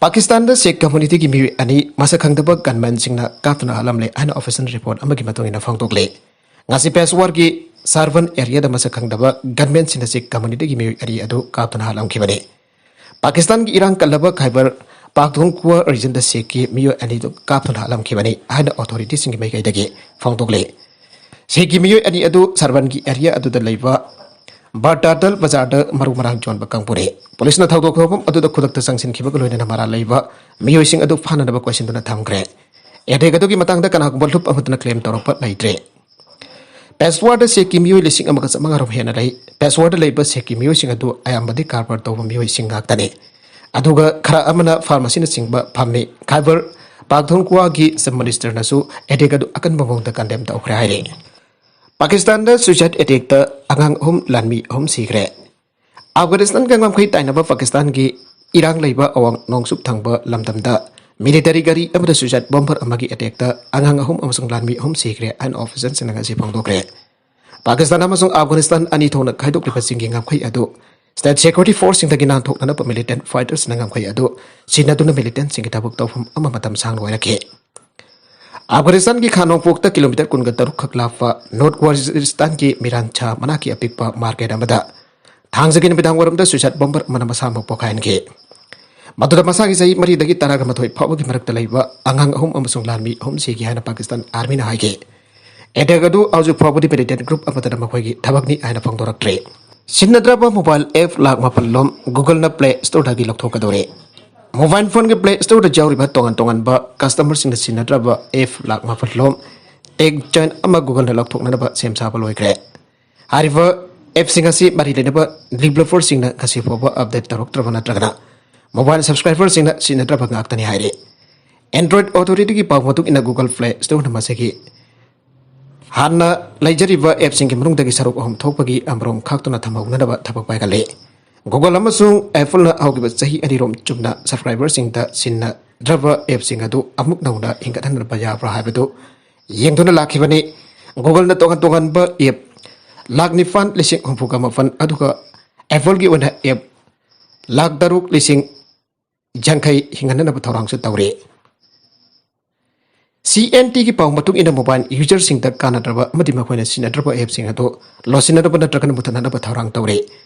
ꯄꯥꯀꯤꯁꯇꯥꯟꯗ ꯁꯤꯈ communityꯒꯤ ꯃꯤꯑꯣꯏ ꯑꯅꯤ ꯃꯁꯛ ꯈꯪꯗꯕ gunmanꯁꯤꯡꯅ ꯀꯥꯞꯇꯨꯅ ꯍꯥꯠꯂꯝꯂꯦ ꯍꯥꯏꯅ official report ꯑꯃꯒꯤ ꯃꯇꯨꯡ ꯏꯟꯅ ꯐꯣꯡꯗꯣꯛꯂꯤ꯫ ꯉꯁꯤ ꯄꯦꯁꯋꯥꯔꯒꯤ ꯁꯥꯔꯕꯟ areaꯗ ꯃꯁꯛ ꯈꯪꯗꯕ gunmanꯁꯤꯡꯅ ꯁꯤꯈ communityꯒꯤ ꯃꯤꯑꯣꯏ ꯑꯅꯤ ꯑꯗꯨ ꯀꯥꯞꯇꯨꯅ ꯍꯥꯠꯂꯝꯈꯤꯕꯅꯤ꯫ ꯄꯥꯀꯤꯁꯇꯥꯟꯒꯤ ꯏꯔꯥꯡ ꯀꯜꯂꯕ ꯈꯥꯏꯕꯔ ꯄꯥꯛꯊꯨꯡꯈꯨꯋꯥ regionꯗ ꯁꯤꯈꯀꯤ ꯃꯤꯑꯣꯏ ꯑꯅꯤꯗꯨ ꯀꯥꯞꯇꯨꯅ ꯍꯥꯠꯂꯝꯈꯤꯕꯅꯤ ꯍꯥꯏꯅ authorityꯁꯤꯡꯒꯤ ꯃꯥꯏꯀꯩꯗꯒꯤ ꯐꯣꯡꯗꯣꯛꯂꯤ꯫ ꯁꯤꯈꯀꯤ ꯃꯤꯑꯣꯏ ꯑꯅꯤ ꯑꯗꯨ ꯁꯥꯔꯕꯟꯒꯤ area ꯑꯗꯨꯗ ꯂꯩꯕ ꯕꯥꯔꯇꯥꯗꯜ ꯕꯖꯥꯔꯗ ꯃꯔꯨ ꯃꯔꯥꯡ ꯌꯣꯟꯕ ꯀꯥꯡꯕꯨꯅꯤ꯫ ꯄꯨꯂꯤꯁꯅ ꯊꯧꯗꯣꯛ ꯊꯣꯛꯐꯝ ꯑꯗꯨꯗ ꯈꯨꯗꯛꯇ ꯆꯪꯁꯤꯟꯈꯤꯕꯒ ꯂꯣꯏꯅꯅ ꯃꯔꯥꯜ ꯂꯩꯕ ꯃꯤꯑꯣꯏꯁꯤꯡ ꯑꯗꯨ ꯐꯥꯅꯅꯕ ꯀꯣꯏꯁꯤꯟꯗꯨꯅ ꯊꯝꯈ꯭ꯔꯦ꯫ Attack ꯑꯗꯨꯒꯤ ꯃꯇꯥꯡꯗ ꯀꯅꯥꯒꯨꯝꯕ ꯂꯨꯞ ꯑꯃꯠꯇꯅ claim ꯇꯧꯔꯛꯄ ꯂꯩꯇ꯭ꯔꯦ꯫ ꯄꯦꯁꯋꯥꯔꯗ ꯁꯤꯈꯀꯤ ꯃꯤꯑꯣꯏ ꯂꯤꯁꯤꯡ ꯑꯃꯒ ꯆꯥꯃꯉꯥ ꯔꯣꯝ ꯍꯦꯟꯅ ꯂꯩ꯫ ꯄꯦꯁꯋꯥꯔꯗ ꯂꯩꯕ ꯁꯤꯈꯀꯤ ꯃꯤꯑꯣꯏꯁꯤꯡ ꯑꯗꯨ ꯑꯌꯥꯝꯕꯗꯤ ꯀꯔꯕꯥꯔ ꯇꯧꯕ ꯃꯤꯑꯣꯏꯁꯤꯡ ꯉꯥꯛꯇꯅꯤ꯫ ꯑꯗꯨꯒ ꯈꯔ ꯑꯃꯅ pharmacyꯅꯆꯤꯡꯕ ꯐꯝꯃꯤ꯫ ꯈꯥꯏꯕꯔ ꯄꯥꯛꯊꯨꯡꯈꯨꯋꯥꯒꯤ Chief Ministerꯅꯁꯨ attack ꯑꯗꯨ ꯑꯀꯟꯕ ꯃꯑꯣꯡꯗ condemn ꯇꯧꯈ꯭ꯔꯦ ꯍꯥꯏꯔꯤ꯫ ꯄꯥꯀꯤꯁꯇꯥꯟꯗ suicide attackꯇ ꯑꯉꯥꯡ ꯑꯍꯨꯝ, ꯂꯥꯟꯃꯤ ꯑꯍꯨꯝ ꯁꯤꯈ꯭ꯔꯦ꯫ ꯑꯐꯒꯥꯅꯤꯁꯇꯥꯟꯒ ꯉꯝꯈꯩ ꯇꯥꯏꯅꯕ ꯄꯥꯀꯤꯁꯇꯥꯟꯒꯤ ꯏꯔꯥꯡ ꯂꯩꯕ ꯑꯋꯥꯡ ꯅꯣꯡꯆꯨꯞ ꯊꯪꯕ ꯂꯝꯗꯝꯗ military ꯒꯥꯔꯤ ꯑꯃꯗ suicide bomber ꯑꯃꯒꯤ attackꯇ ꯑꯉꯥꯡ ꯑꯍꯨꯝ ꯑꯃꯁꯨꯡ ꯂꯥꯟꯃꯤ ꯑꯍꯨꯝ ꯁꯤꯈ꯭ꯔꯦ ꯍꯥꯏꯅ officialꯁꯤꯡꯅ ꯉꯁꯤ ꯐꯣꯡꯗꯣꯛꯈ꯭ꯔꯦ꯫ ꯄꯥꯀꯤꯁꯇꯥꯟ ꯑꯃꯁꯨꯡ ꯑꯐꯒꯥꯅꯤꯁꯇꯥꯟ ꯑꯅꯤ ꯊꯣꯛꯅ ꯈꯥꯏꯗꯣꯛꯂꯤꯕꯁꯤꯡꯒꯤ ꯉꯝꯈꯩ ꯑꯗꯨ state security forceꯁꯤꯡꯗꯒꯤ ꯅꯥꯟꯊꯣꯛꯅꯅꯕ militant fighterꯁꯤꯡꯅ ꯉꯝꯈꯩ ꯑꯗꯨ ꯁꯤꯟꯅꯗꯨꯅ militantꯁꯤꯡꯒꯤ ꯊꯕꯛ ꯇꯧꯐꯝ ꯑꯃ ꯃꯇꯝ ꯁꯥꯡꯅ ꯑꯣꯏꯔꯛꯈꯤ꯫ ꯑꯐꯒꯥꯅꯤꯁꯇꯥꯟꯒꯤ ꯈꯥ ꯅꯣꯡꯄꯣꯛꯇ ꯀꯤꯂꯣꯃꯤꯇꯔ ꯀꯨꯟꯒ ꯇꯔꯨꯛ ꯈꯛ ꯂꯥꯞꯄ ꯅꯣꯔꯠ ꯋꯥꯖꯤꯔꯤꯁꯇꯥꯟꯒꯤ ꯃꯤꯔꯥꯟꯁꯥ ꯃꯅꯥꯛꯀꯤ ꯑꯄꯤꯛꯄ ꯃꯥꯔꯀꯦꯠ ꯑꯃꯗ ꯊꯥꯡꯖꯒꯤ ꯅꯨꯃꯤꯗꯥꯡ ꯋꯥꯏꯔꯝꯗ ꯁꯨꯏꯁꯥꯏꯠ ꯕꯣꯝꯕꯔ ꯑꯃꯅ ꯃꯁꯥꯃꯛ ꯄꯣꯈꯥꯏꯍꯟꯈꯤ꯫ ꯃꯗꯨꯗ ꯃꯁꯥꯒꯤ ꯆꯍꯤ ꯃꯔꯤꯗꯒꯤ ꯇꯔꯥꯒ ꯃꯥꯊꯣꯏ ꯐꯥꯎꯕꯒꯤ ꯃꯔꯛꯇ ꯂꯩꯕ ꯑꯉꯥꯡ ꯑꯍꯨꯝ ꯑꯃꯁꯨꯡ ꯂꯥꯟꯃꯤ ꯑꯍꯨꯝ ꯁꯤꯈꯤ ꯍꯥꯏꯅ ꯄꯥꯀꯤꯁꯇꯥꯟ ꯑꯥꯔꯃꯤꯅ ꯍꯥꯏꯈꯤ꯫ ꯑꯦꯇꯦꯛ ꯑꯗꯨ ꯍꯧꯖꯤꯛ ꯐꯥꯎꯕꯗꯤ ꯃꯤꯂꯤꯇꯦꯟ ꯒ꯭ꯔꯨꯞ ꯑꯃꯠꯇꯅ ꯃꯈꯣꯏꯒꯤ ꯊꯕꯛꯅꯤ ꯍꯥꯏꯅ ꯐꯣꯡꯗꯣꯔꯛꯇ꯭ꯔꯤ꯫ ꯁꯤꯖꯤꯟꯅꯗ꯭ꯔꯕ ꯃꯣꯕꯥꯏꯜ ꯑꯦꯞ ꯂꯥꯛ ꯃꯥꯄꯜ ꯂꯣꯝ ꯒꯨꯒꯜꯅ ꯄ꯭ꯂꯦ ꯁ꯭ꯇꯣꯔꯗꯒꯤ ꯂꯧꯊꯣꯛꯀꯗꯧꯔꯦ꯫ ꯃꯣꯕꯥꯏꯜ ꯐꯣꯟꯒꯤ ꯄ꯭ꯂꯦ ꯁ꯭ꯇꯣꯔꯗ ꯌꯥꯎꯔꯤꯕ ꯇꯣꯉꯥꯟ ꯇꯣꯉꯥꯟꯕ ꯀꯁꯇꯃꯔꯁꯤꯡꯅ ꯁꯤꯖꯤꯟꯅꯗ꯭ꯔꯕ ꯑꯦꯞ ꯂꯥꯛ ꯃꯥꯄꯜ ꯂꯣꯝ ꯇꯦꯛ ꯖꯥꯏꯟ ꯑꯃ ꯒꯨꯒꯜꯅ ꯂꯧꯊꯣꯛꯅꯅꯕ ꯁꯦꯝ ꯁꯥꯕ ꯂꯣꯏꯈ꯭ꯔꯦ꯫ ꯍꯥꯏꯔꯤꯕ ꯑꯦꯞꯁꯤꯡ ꯑꯁꯤ ꯃꯔꯤ ꯂꯩꯅꯕ ꯗꯤꯕꯦꯂꯄꯔꯁꯤꯡꯅ ꯉꯁꯤ ꯐꯥꯎꯕ ꯑꯞꯗꯦꯠ ꯇꯧꯔꯛꯇ꯭ꯔꯕ ꯅꯠꯇ꯭ꯔꯒꯅ ꯃꯣꯕꯥꯏꯜ ꯁꯕꯁꯀ꯭ꯔꯥꯏꯕꯔꯁꯤꯡꯅ ꯁꯤꯖꯤꯟꯅꯗ꯭ꯔꯕ ꯉꯥꯛꯇꯅꯤ ꯍꯥꯏꯔꯤ꯫ ꯑꯦꯟꯗ꯭ꯔꯣꯏꯗ ꯑꯣꯊꯣꯔꯤꯇꯤꯒꯤ ꯄꯥꯎ ꯃꯇꯨꯡ ꯏꯟꯅ ꯒꯨꯒꯜ ꯄ꯭ꯂꯦ ꯁ꯭ꯇꯣꯔꯅ ꯃꯁꯤꯒꯤ ꯍꯥꯟꯅ ꯂꯩꯖꯔꯤꯕ ꯑꯦꯞꯁꯤꯡꯒꯤ ꯃꯅꯨꯡꯗꯒꯤ ꯁꯔꯨꯛ ꯑꯍꯨꯝ ꯊꯣꯛꯄꯒꯤ ꯑꯃꯔꯣꯝ ꯈꯥꯛꯇꯨꯅ ꯊꯝꯍꯧꯅꯅꯕ ꯊꯕꯛ ꯄꯥꯏꯈꯠꯂꯤ꯫ ꯒꯨꯒꯜ ꯑꯃꯁꯨꯡ ꯑꯦꯄꯜꯅ ꯍꯧꯈꯤꯕ ꯆꯍꯤ ꯑꯅꯤꯔꯣꯝ ꯆꯨꯝꯅ ꯁꯕꯁꯀ꯭ꯔꯥꯏꯕꯔꯁꯤꯡꯗ ꯁꯤꯟꯅꯗ꯭ꯔꯕ ꯑꯦꯞꯁꯤꯡ ꯑꯗꯨ ꯑꯃꯨꯛ ꯅꯧꯅ ꯍꯤꯡꯒꯠꯍꯟꯅꯕ ꯌꯥꯕ꯭ꯔꯥ ꯍꯥꯏꯕꯗꯨ ꯌꯦꯡꯗꯨꯅ ꯂꯥꯛꯈꯤꯕꯅꯤ꯫ ꯒꯨꯒꯜꯅ ꯇꯣꯉꯥꯟ ꯇꯣꯉꯥꯟꯕ ꯑꯦꯞ ꯂꯥꯛ ꯅꯤꯄꯥꯟ ꯂꯤꯁꯤꯡ ꯍꯨꯝꯐꯨꯒ ꯃꯥꯄꯟ, ꯑꯗꯨꯒ ꯑꯦꯄꯜꯒꯤ ꯑꯣꯏꯅ ꯑꯦꯞ ꯂꯥꯛ ꯇꯔꯨꯛ ꯂꯤꯁꯤꯡ ꯌꯥꯡꯈꯩ ꯍꯤꯡꯍꯟꯅꯅꯕ ꯊꯧꯔꯥꯡꯁꯨ ꯇꯧꯔꯤ꯫ ꯁꯤ ꯑꯦꯟ ꯇꯤꯒꯤ ꯄꯥꯎ ꯃꯇꯨꯡ ꯏꯟꯅ ꯃꯣꯕꯥꯏꯜ ꯌꯨꯖꯔꯁꯤꯡꯗ ꯀꯥꯟꯅꯗ꯭ꯔꯕ ꯑꯃꯗꯤ ꯃꯈꯣꯏꯅ ꯁꯤꯖꯤꯟꯅꯗ꯭ꯔꯕ ꯑꯦꯞꯁꯤꯡ ꯑꯗꯨ ꯂꯣꯠꯁꯤꯟꯅꯅꯕ ꯅꯠꯇ꯭ꯔꯒꯅ ꯃꯨꯊꯠꯅꯅꯕ ꯊꯧꯔꯥꯡ ꯇꯧꯔꯤ꯫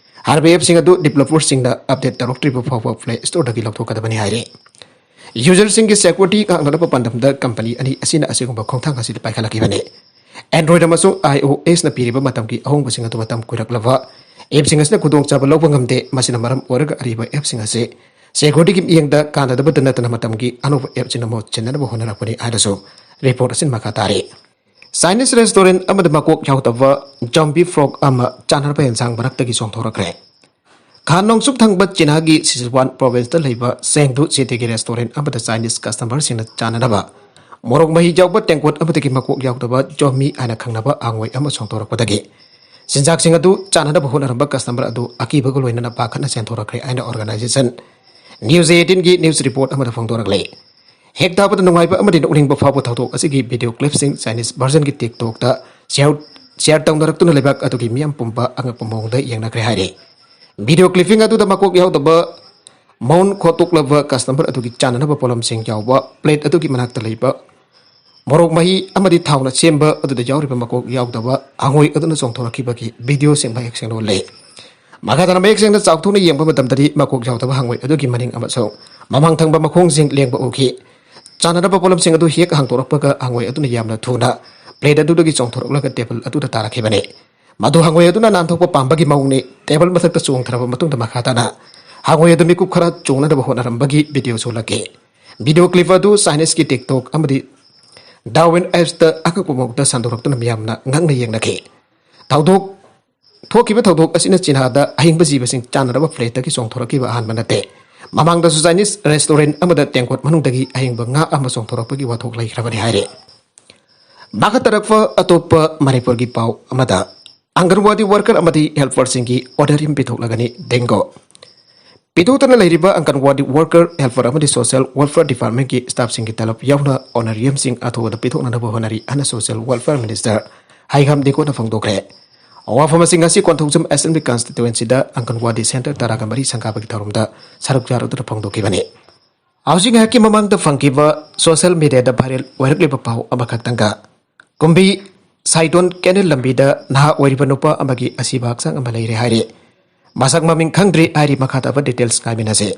ꯍꯥꯏꯔꯤꯕ ꯑꯦꯞꯁꯤꯡ ꯑꯗꯨ ꯗꯤꯕꯦꯂꯄꯔꯁꯤꯡꯅ ꯑꯞꯗꯦꯠ ꯇꯧꯔꯛꯇ꯭ꯔꯤꯕ ꯐꯥꯎꯕ ꯄ꯭ꯂꯦ ꯁ꯭ꯇꯣꯔꯗꯒꯤ ꯂꯧꯊꯣꯛꯀꯗꯕꯅꯤ ꯍꯥꯏꯔꯤ꯫ ꯌꯨꯖꯔꯁꯤꯡꯒꯤ ꯁꯦꯀ꯭ꯌꯨꯔꯤꯇꯤ ꯉꯥꯛꯅꯅꯕ ꯄꯥꯟꯗꯝꯗ ꯀꯝꯄꯅꯤ ꯑꯅꯤ ꯑꯁꯤꯅ ꯑꯁꯤꯒꯨꯝꯕ ꯈꯣꯡꯊꯥꯡ ꯑꯁꯤ ꯄꯥꯏꯈꯠꯂꯛꯈꯤꯕꯅꯤ꯫ ꯑꯦꯟꯗ꯭ꯔꯣꯏꯗ ꯑꯃꯁꯨꯡ ꯑꯥꯏ ꯑꯣ ꯑꯦꯁꯅ ꯄꯤꯔꯤꯕ ꯃꯇꯝꯒꯤ ꯑꯍꯣꯡꯕꯁꯤꯡ ꯑꯗꯨ ꯃꯇꯝ ꯀꯨꯏꯔꯛꯂꯕ ꯑꯦꯞꯁꯤꯡ ꯑꯁꯤꯅ ꯈꯨꯗꯣꯡꯆꯥꯕ ꯂꯧꯕ ꯉꯝꯗꯦ꯫ ꯃꯁꯤꯅ ꯃꯔꯝ ꯑꯣꯏꯔꯒ ꯑꯔꯤꯕ ꯑꯦꯞꯁꯤꯡ ꯑꯁꯤ ꯁꯦꯀ꯭ꯌꯨꯔꯤꯇꯤꯒꯤ ꯃꯤꯠꯌꯦꯡꯗ ꯀꯥꯟꯅꯗꯕꯇ ꯅꯠꯇꯅ ꯃꯇꯝꯒꯤ ꯑꯅꯧꯕ ꯑꯦꯞꯁꯤꯡ ꯑꯃ ꯁꯤꯟꯅꯅꯕ ꯍꯣꯠꯅꯔꯛꯄꯅꯤ ꯍꯥꯏꯅꯁꯨ ꯔꯤꯄꯣꯔꯠ ꯑꯁꯤꯅ ꯃꯈꯥ ꯇꯥꯔꯤ꯫ ꯆꯥꯏꯅꯤꯁ ꯔꯦꯁꯇꯣꯔꯦꯟꯠ ꯑꯃꯗ ꯃꯀꯣꯛ ꯌꯥꯎꯗꯕ ꯖꯣꯝꯕꯤ ꯐ꯭ꯔꯣꯒ ꯑꯃ ꯆꯥꯅꯕ ꯑꯦꯟꯁꯥꯡ ꯃꯔꯛꯇꯒꯤ ꯆꯣꯡꯊꯣꯔꯛꯈ꯭ꯦ꯫ ꯈꯥ ꯅꯣꯡꯆꯨꯞ ꯊꯪꯕ ꯆꯤꯅꯥꯒꯤ ꯁꯤꯆꯨꯋꯥꯟ ꯄ꯭ꯔꯣꯚꯤꯟꯁꯇ ꯂꯩꯕ ꯆꯦꯡꯗꯨ ꯁꯤꯇꯤꯒꯤ ꯔꯦꯁꯇꯣꯔꯦꯟꯠ ꯑꯃꯗ ꯆꯥꯏꯅꯤꯁ ꯀꯁꯇꯃꯔꯁꯤꯡꯅ ꯆꯥꯅꯅꯕ ꯃꯣꯔꯣꯛ ꯃꯍꯤ ꯌꯥꯎꯕ ꯇꯦꯡꯀꯣꯠ ꯑꯃꯗꯒꯤ ꯃꯀꯣꯛ ꯌꯥꯎꯗꯕ ꯖꯣꯝꯕꯤ ꯍꯥꯏꯅ ꯈꯪꯅꯕ ꯑꯉꯣꯏ ꯑꯃ ꯆꯣꯡꯊꯣꯔꯛꯄꯗꯒꯤ ꯆꯤꯟꯖꯥꯛꯁꯤꯡ ꯑꯗꯨ ꯆꯥꯅꯅꯕ ꯍꯣꯠꯅꯔꯝꯕ ꯀꯁꯇꯃꯔ ꯑꯗꯨ ꯑꯀꯤꯕꯒ ꯂꯣꯏꯅꯅ ꯄꯥꯈꯠꯅ ꯆꯦꯟꯊꯣꯔꯛꯈ꯭ꯔꯦ ꯍꯥꯏꯅ ꯑꯣꯔꯒꯅꯥꯏꯖꯦꯁꯟ ꯅ꯭ꯌꯨꯁ ꯑꯦꯇꯤꯟꯒꯤ ꯅ꯭ꯌꯨꯁ ꯔꯤꯄꯣꯔꯠ ꯑꯃꯗ ꯐꯣꯡꯗꯣꯔꯛꯂꯤ꯫ ꯍꯦꯛ ꯇꯥꯕꯗ ꯅꯨꯡꯉꯥꯏꯕ ꯑꯃꯗꯤ ꯅꯣꯛꯅꯤꯡꯕ ꯐꯥꯎꯕ ꯊꯧꯗꯣꯛ ꯑꯁꯤꯒꯤ ꯚꯤꯗꯤꯑꯣ ꯀ꯭ꯂꯤꯞꯁꯤꯡ ꯆꯥꯏꯅꯤꯁ ꯚꯔꯖꯟꯒꯤ TikTokꯇ ꯁꯤꯌꯥꯔ, ꯁꯤꯌꯥꯔ ꯇꯧꯅꯔꯛꯇꯨꯅ ꯂꯩꯕꯥꯛ ꯑꯗꯨꯒꯤ ꯃꯤꯌꯥꯝ ꯄꯨꯝꯕ ꯑꯉꯛꯄ ꯃꯑꯣꯡꯗ ꯌꯦꯡꯅꯈ꯭ꯔꯦ ꯍꯥꯏꯔꯤ꯫ ꯚꯤꯗꯤꯑꯣ ꯀ꯭ꯂꯤꯞꯄꯤꯡ ꯑꯗꯨꯗ ꯃꯀꯣꯛ ꯌꯥꯎꯗꯕ ꯃꯥꯎꯟ ꯈꯣꯠꯇꯣꯛꯂꯕ ꯀꯁꯇꯃꯔ ꯑꯗꯨꯒꯤ ꯆꯥꯅꯅꯕ ꯄꯣꯠꯂꯝꯁꯤꯡ ꯌꯥꯎꯕ ꯄ꯭ꯂꯦꯠ ꯑꯗꯨꯒꯤ ꯃꯅꯥꯛꯇ ꯂꯩꯕ ꯃꯣꯔꯣꯛ ꯃꯍꯤ ꯑꯃꯗꯤ ꯊꯥꯎꯅ ꯁꯦꯝꯕ ꯑꯗꯨꯗ ꯌꯥꯎꯔꯤꯕ ꯃꯀꯣꯛ ꯌꯥꯎꯗꯕ ꯍꯪꯉꯣꯏ ꯑꯗꯨꯅ ꯆꯣꯡꯊꯣꯔꯛꯈꯤꯕꯒꯤ ꯚꯤꯗꯤꯑꯣꯁꯤꯡ ꯃꯌꯦꯛ ꯁꯦꯡꯅ ꯎꯠꯂꯦ꯫ ꯃꯈꯥ ꯇꯥꯅ ꯃꯌꯦꯛ ꯁꯦꯡꯅ ꯆꯥꯎꯊꯣꯛꯅ ꯌꯦꯡꯕ ꯃꯇꯝꯗꯗꯤ ꯃꯀꯣꯛ ꯌꯥꯎꯗꯕ ꯍꯪꯉꯣꯏ ꯑꯗꯨꯒꯤ ꯃꯅꯤꯡ ꯑꯃꯁꯨꯡ ꯃꯃꯥꯡ ꯊꯪꯕ ꯃꯈꯣꯡꯁꯤꯡ ꯂꯦꯡꯕ ꯎꯈꯤ꯫ ꯆꯥꯅꯅꯕ ꯄꯣꯠꯂꯝꯁꯤꯡ ꯑꯗꯨ ꯍꯦꯛ ꯍꯥꯡꯗꯣꯔꯛꯄꯒ ꯍꯪꯉꯣꯏ ꯑꯗꯨꯅ ꯌꯥꯝꯅ ꯊꯨꯅ ꯄ꯭ꯂꯦꯠ ꯑꯗꯨꯗꯒꯤ ꯆꯣꯡꯊꯣꯔꯛꯂꯒ ꯇꯦꯕꯜ ꯑꯗꯨꯗ ꯇꯥꯔꯛꯈꯤꯕꯅꯤ꯫ ꯃꯗꯨ ꯍꯪꯉꯣꯏ ꯑꯗꯨꯅ ꯅꯥꯟꯊꯣꯛꯄ ꯄꯥꯝꯕꯒꯤ ꯃꯑꯣꯡꯅꯤ꯫ ꯇꯦꯕꯜ ꯃꯊꯛꯇ ꯆꯣꯡꯊꯔꯕ ꯃꯇꯨꯡꯗ ꯃꯈꯥ ꯇꯥꯅ ꯍꯪꯉꯣꯏ ꯑꯗꯨ ꯃꯤꯀꯨꯞ ꯈꯔ ꯆꯣꯡꯅꯅꯕ ꯍꯣꯠꯅꯔꯝꯕꯒꯤ ꯚꯤꯗꯤꯑꯣꯁꯨ ꯎꯠꯂꯛꯈꯤ꯫ ꯚꯤꯗꯤꯑꯣ ꯀ꯭ꯂꯤꯞ ꯑꯗꯨ ꯆꯥꯏꯅꯤꯁꯀꯤ TikTok ꯑꯃꯗꯤ Douyin ꯑꯦꯞꯁꯇ ꯑꯀꯛꯄ ꯃꯑꯣꯡꯗ ꯁꯟꯗꯣꯔꯛꯇꯨꯅ ꯃꯤꯌꯥꯝꯅ ꯉꯛꯅ ꯌꯦꯡꯅꯈꯤ꯫ ꯊꯧꯗꯣꯛ ꯊꯣꯛꯈꯤꯕ ꯊꯧꯗꯣꯛ ꯑꯁꯤꯅ ꯆꯤꯅꯥꯗ ꯑꯍꯤꯡꯕ ꯖꯤꯕꯁꯤꯡ ꯆꯥꯅꯅꯕ ꯄ꯭ꯂꯦꯠꯇꯒꯤ ꯆꯣꯡꯊꯣꯔꯛꯈꯤꯕ ꯑꯍꯥꯟꯕ ꯅꯠꯇꯦ꯫ ꯃꯃꯥꯡꯗꯁꯨ ꯆꯥꯏꯅꯤꯁ ꯔꯦꯁꯇꯨꯔꯦꯟ ꯑꯃꯗ ꯇꯦꯡꯀꯣꯠ ꯃꯅꯨꯡꯗꯒꯤ ꯑꯍꯤꯡꯕ ꯉꯥ ꯑꯃ ꯆꯣꯡꯊꯣꯔꯛꯄꯒꯤ ꯋꯥꯊꯣꯛ ꯂꯩꯈ꯭ꯔꯕꯅꯤ ꯍꯥꯏꯔꯤ꯫ ꯃꯈꯥ ꯇꯥꯔꯛꯄ ꯑꯇꯣꯞꯄ ꯃꯅꯤꯄꯨꯔꯒꯤ ꯄꯥꯎ ꯑꯃꯗ, ꯑꯪꯒꯟꯋꯥꯗꯤ ꯋꯥꯔꯀꯔ ꯑꯃꯗꯤ ꯍꯦꯜꯄꯔꯁꯤꯡꯒꯤ ꯑꯣꯅꯔꯤꯌꯝ ꯄꯤꯊꯣꯛꯂꯒꯅꯤ꯫ ꯗꯦꯡꯒꯣ ꯄꯤꯊꯣꯛꯇꯅ ꯂꯩꯔꯤꯕ ꯑꯪꯒꯟꯋꯥꯗꯤ ꯋꯥꯔꯀꯔ, ꯍꯦꯜꯄꯔ ꯑꯃꯗꯤ ꯁꯣꯁꯤꯌꯦꯜ ꯋꯦꯜꯐꯤꯌꯔ ꯗꯤꯄꯥꯔꯠꯃꯦꯟꯠꯀꯤ ꯁ꯭ꯇꯥꯐꯁꯤꯡꯒꯤ ꯇꯂꯕ ꯌꯥꯎꯅ ꯑꯣꯅꯔꯤꯌꯝꯁꯤꯡ ꯑꯊꯨꯕꯗ ꯄꯤꯊꯣꯛꯅꯅꯕ ꯍꯣꯠꯅꯔꯤ ꯍꯥꯏꯅ ꯁꯣꯁꯤꯌꯦꯜ ꯋꯦꯜꯐꯤꯌꯔ ꯃꯤꯅꯤꯁꯇꯔ ꯍꯩꯉꯥꯝ ꯗꯦꯡꯒꯣꯅ ꯐꯣꯡꯗꯣꯛꯈ꯭ꯔꯦ꯫ ꯋꯥꯐꯝ ꯑꯁꯤꯡ ꯑꯁꯤ ꯀꯣꯟꯊꯧꯖꯝ ꯑꯦꯁꯦꯝꯕ꯭ꯂꯤ ꯀꯟꯁꯇꯤꯇ꯭ꯋꯦꯟꯁꯤꯗ ꯑꯪꯒꯟꯋꯥꯗꯤ ꯁꯦꯟꯇꯔ ꯇꯔꯥꯒ ꯃꯔꯤ ꯁꯪꯒꯥꯕꯒꯤ ꯊꯧꯔꯝꯗ ꯁꯔꯨꯛ ꯌꯥꯔꯨꯗꯨꯅ ꯐꯣꯡꯗꯣꯛꯈꯤꯕꯅꯤ꯫ ꯍꯧꯖꯤꯛ ꯉꯥꯏꯍꯥꯛꯀꯤ ꯃꯃꯥꯡꯗ ꯐꯪꯈꯤꯕ ꯁꯣꯁꯤꯌꯦꯜ ꯃꯤꯗꯤꯌꯥꯗ ꯚꯥꯏꯔꯦꯜ ꯑꯣꯏꯔꯛꯂꯤꯕ ꯄꯥꯎ ꯑꯃꯈꯛꯇꯪꯒ, ꯀꯨꯝꯕꯤ ꯁꯥꯏꯗꯣꯟ ꯀꯦꯅꯦꯜ ꯂꯝꯕꯤꯗ ꯅꯍꯥ ꯑꯣꯏꯔꯤꯕ ꯅꯨꯄꯥ ꯑꯃꯒꯤ ꯑꯁꯤꯕ ꯍꯛꯆꯥꯡ ꯑꯃ ꯂꯩꯔꯦ ꯍꯥꯏꯔꯤ꯫ ꯃꯁꯛ ꯃꯃꯤꯡ ꯈꯪꯗ꯭ꯔꯤ ꯍꯥꯏꯔꯤ꯫ ꯃꯈꯥ ꯇꯥꯕ ꯗꯤꯇꯦꯜꯁ ꯉꯥꯏꯃꯤꯟꯅꯁꯤ꯫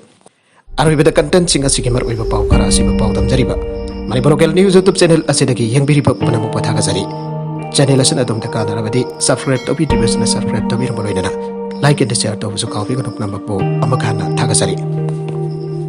ꯑꯔꯣꯏꯕꯗ ꯀꯟꯇꯦꯟꯁꯤꯡ ꯑꯁꯤꯒꯤ ꯃꯔꯨꯑꯣꯏꯕ ꯄꯥꯎ ꯈꯔ ꯑꯁꯤꯕꯨ ꯄꯥꯎꯗꯝꯖꯔꯤꯕ Manipur local news YouTube channel ꯑꯁꯤꯗꯒꯤ ꯌꯦꯡꯕꯤꯔꯤꯕ ꯄꯨꯝꯅꯃꯛꯄꯨ ꯊꯥꯒꯠꯆꯔꯤ꯫ ꯆꯦꯅꯦꯜ ꯑꯁꯤꯅ ꯑꯗꯣꯝꯗ ꯀꯥꯟꯅꯔꯕꯗꯤ ꯁꯕꯁꯀ꯭ꯔꯥꯏꯕ ꯇꯧꯕꯤꯗ꯭ꯔꯤꯕꯁꯤꯡꯅ ꯁꯕꯁꯀ꯭ꯔꯥꯏꯕ ꯇꯧꯕꯤꯔꯝꯕ ꯂꯣꯏꯅꯅ ꯂꯥꯏꯛ ꯑꯦꯟ ꯁꯤꯌꯥꯔ ꯇꯧꯕꯁꯨ ꯀꯥꯎꯕꯤꯒꯅꯨ꯫ ꯄꯨꯝꯅꯃꯛꯄꯨ ꯑꯃꯨꯛ ꯍꯟꯅ ꯊꯥꯒꯠꯆꯔꯤ꯫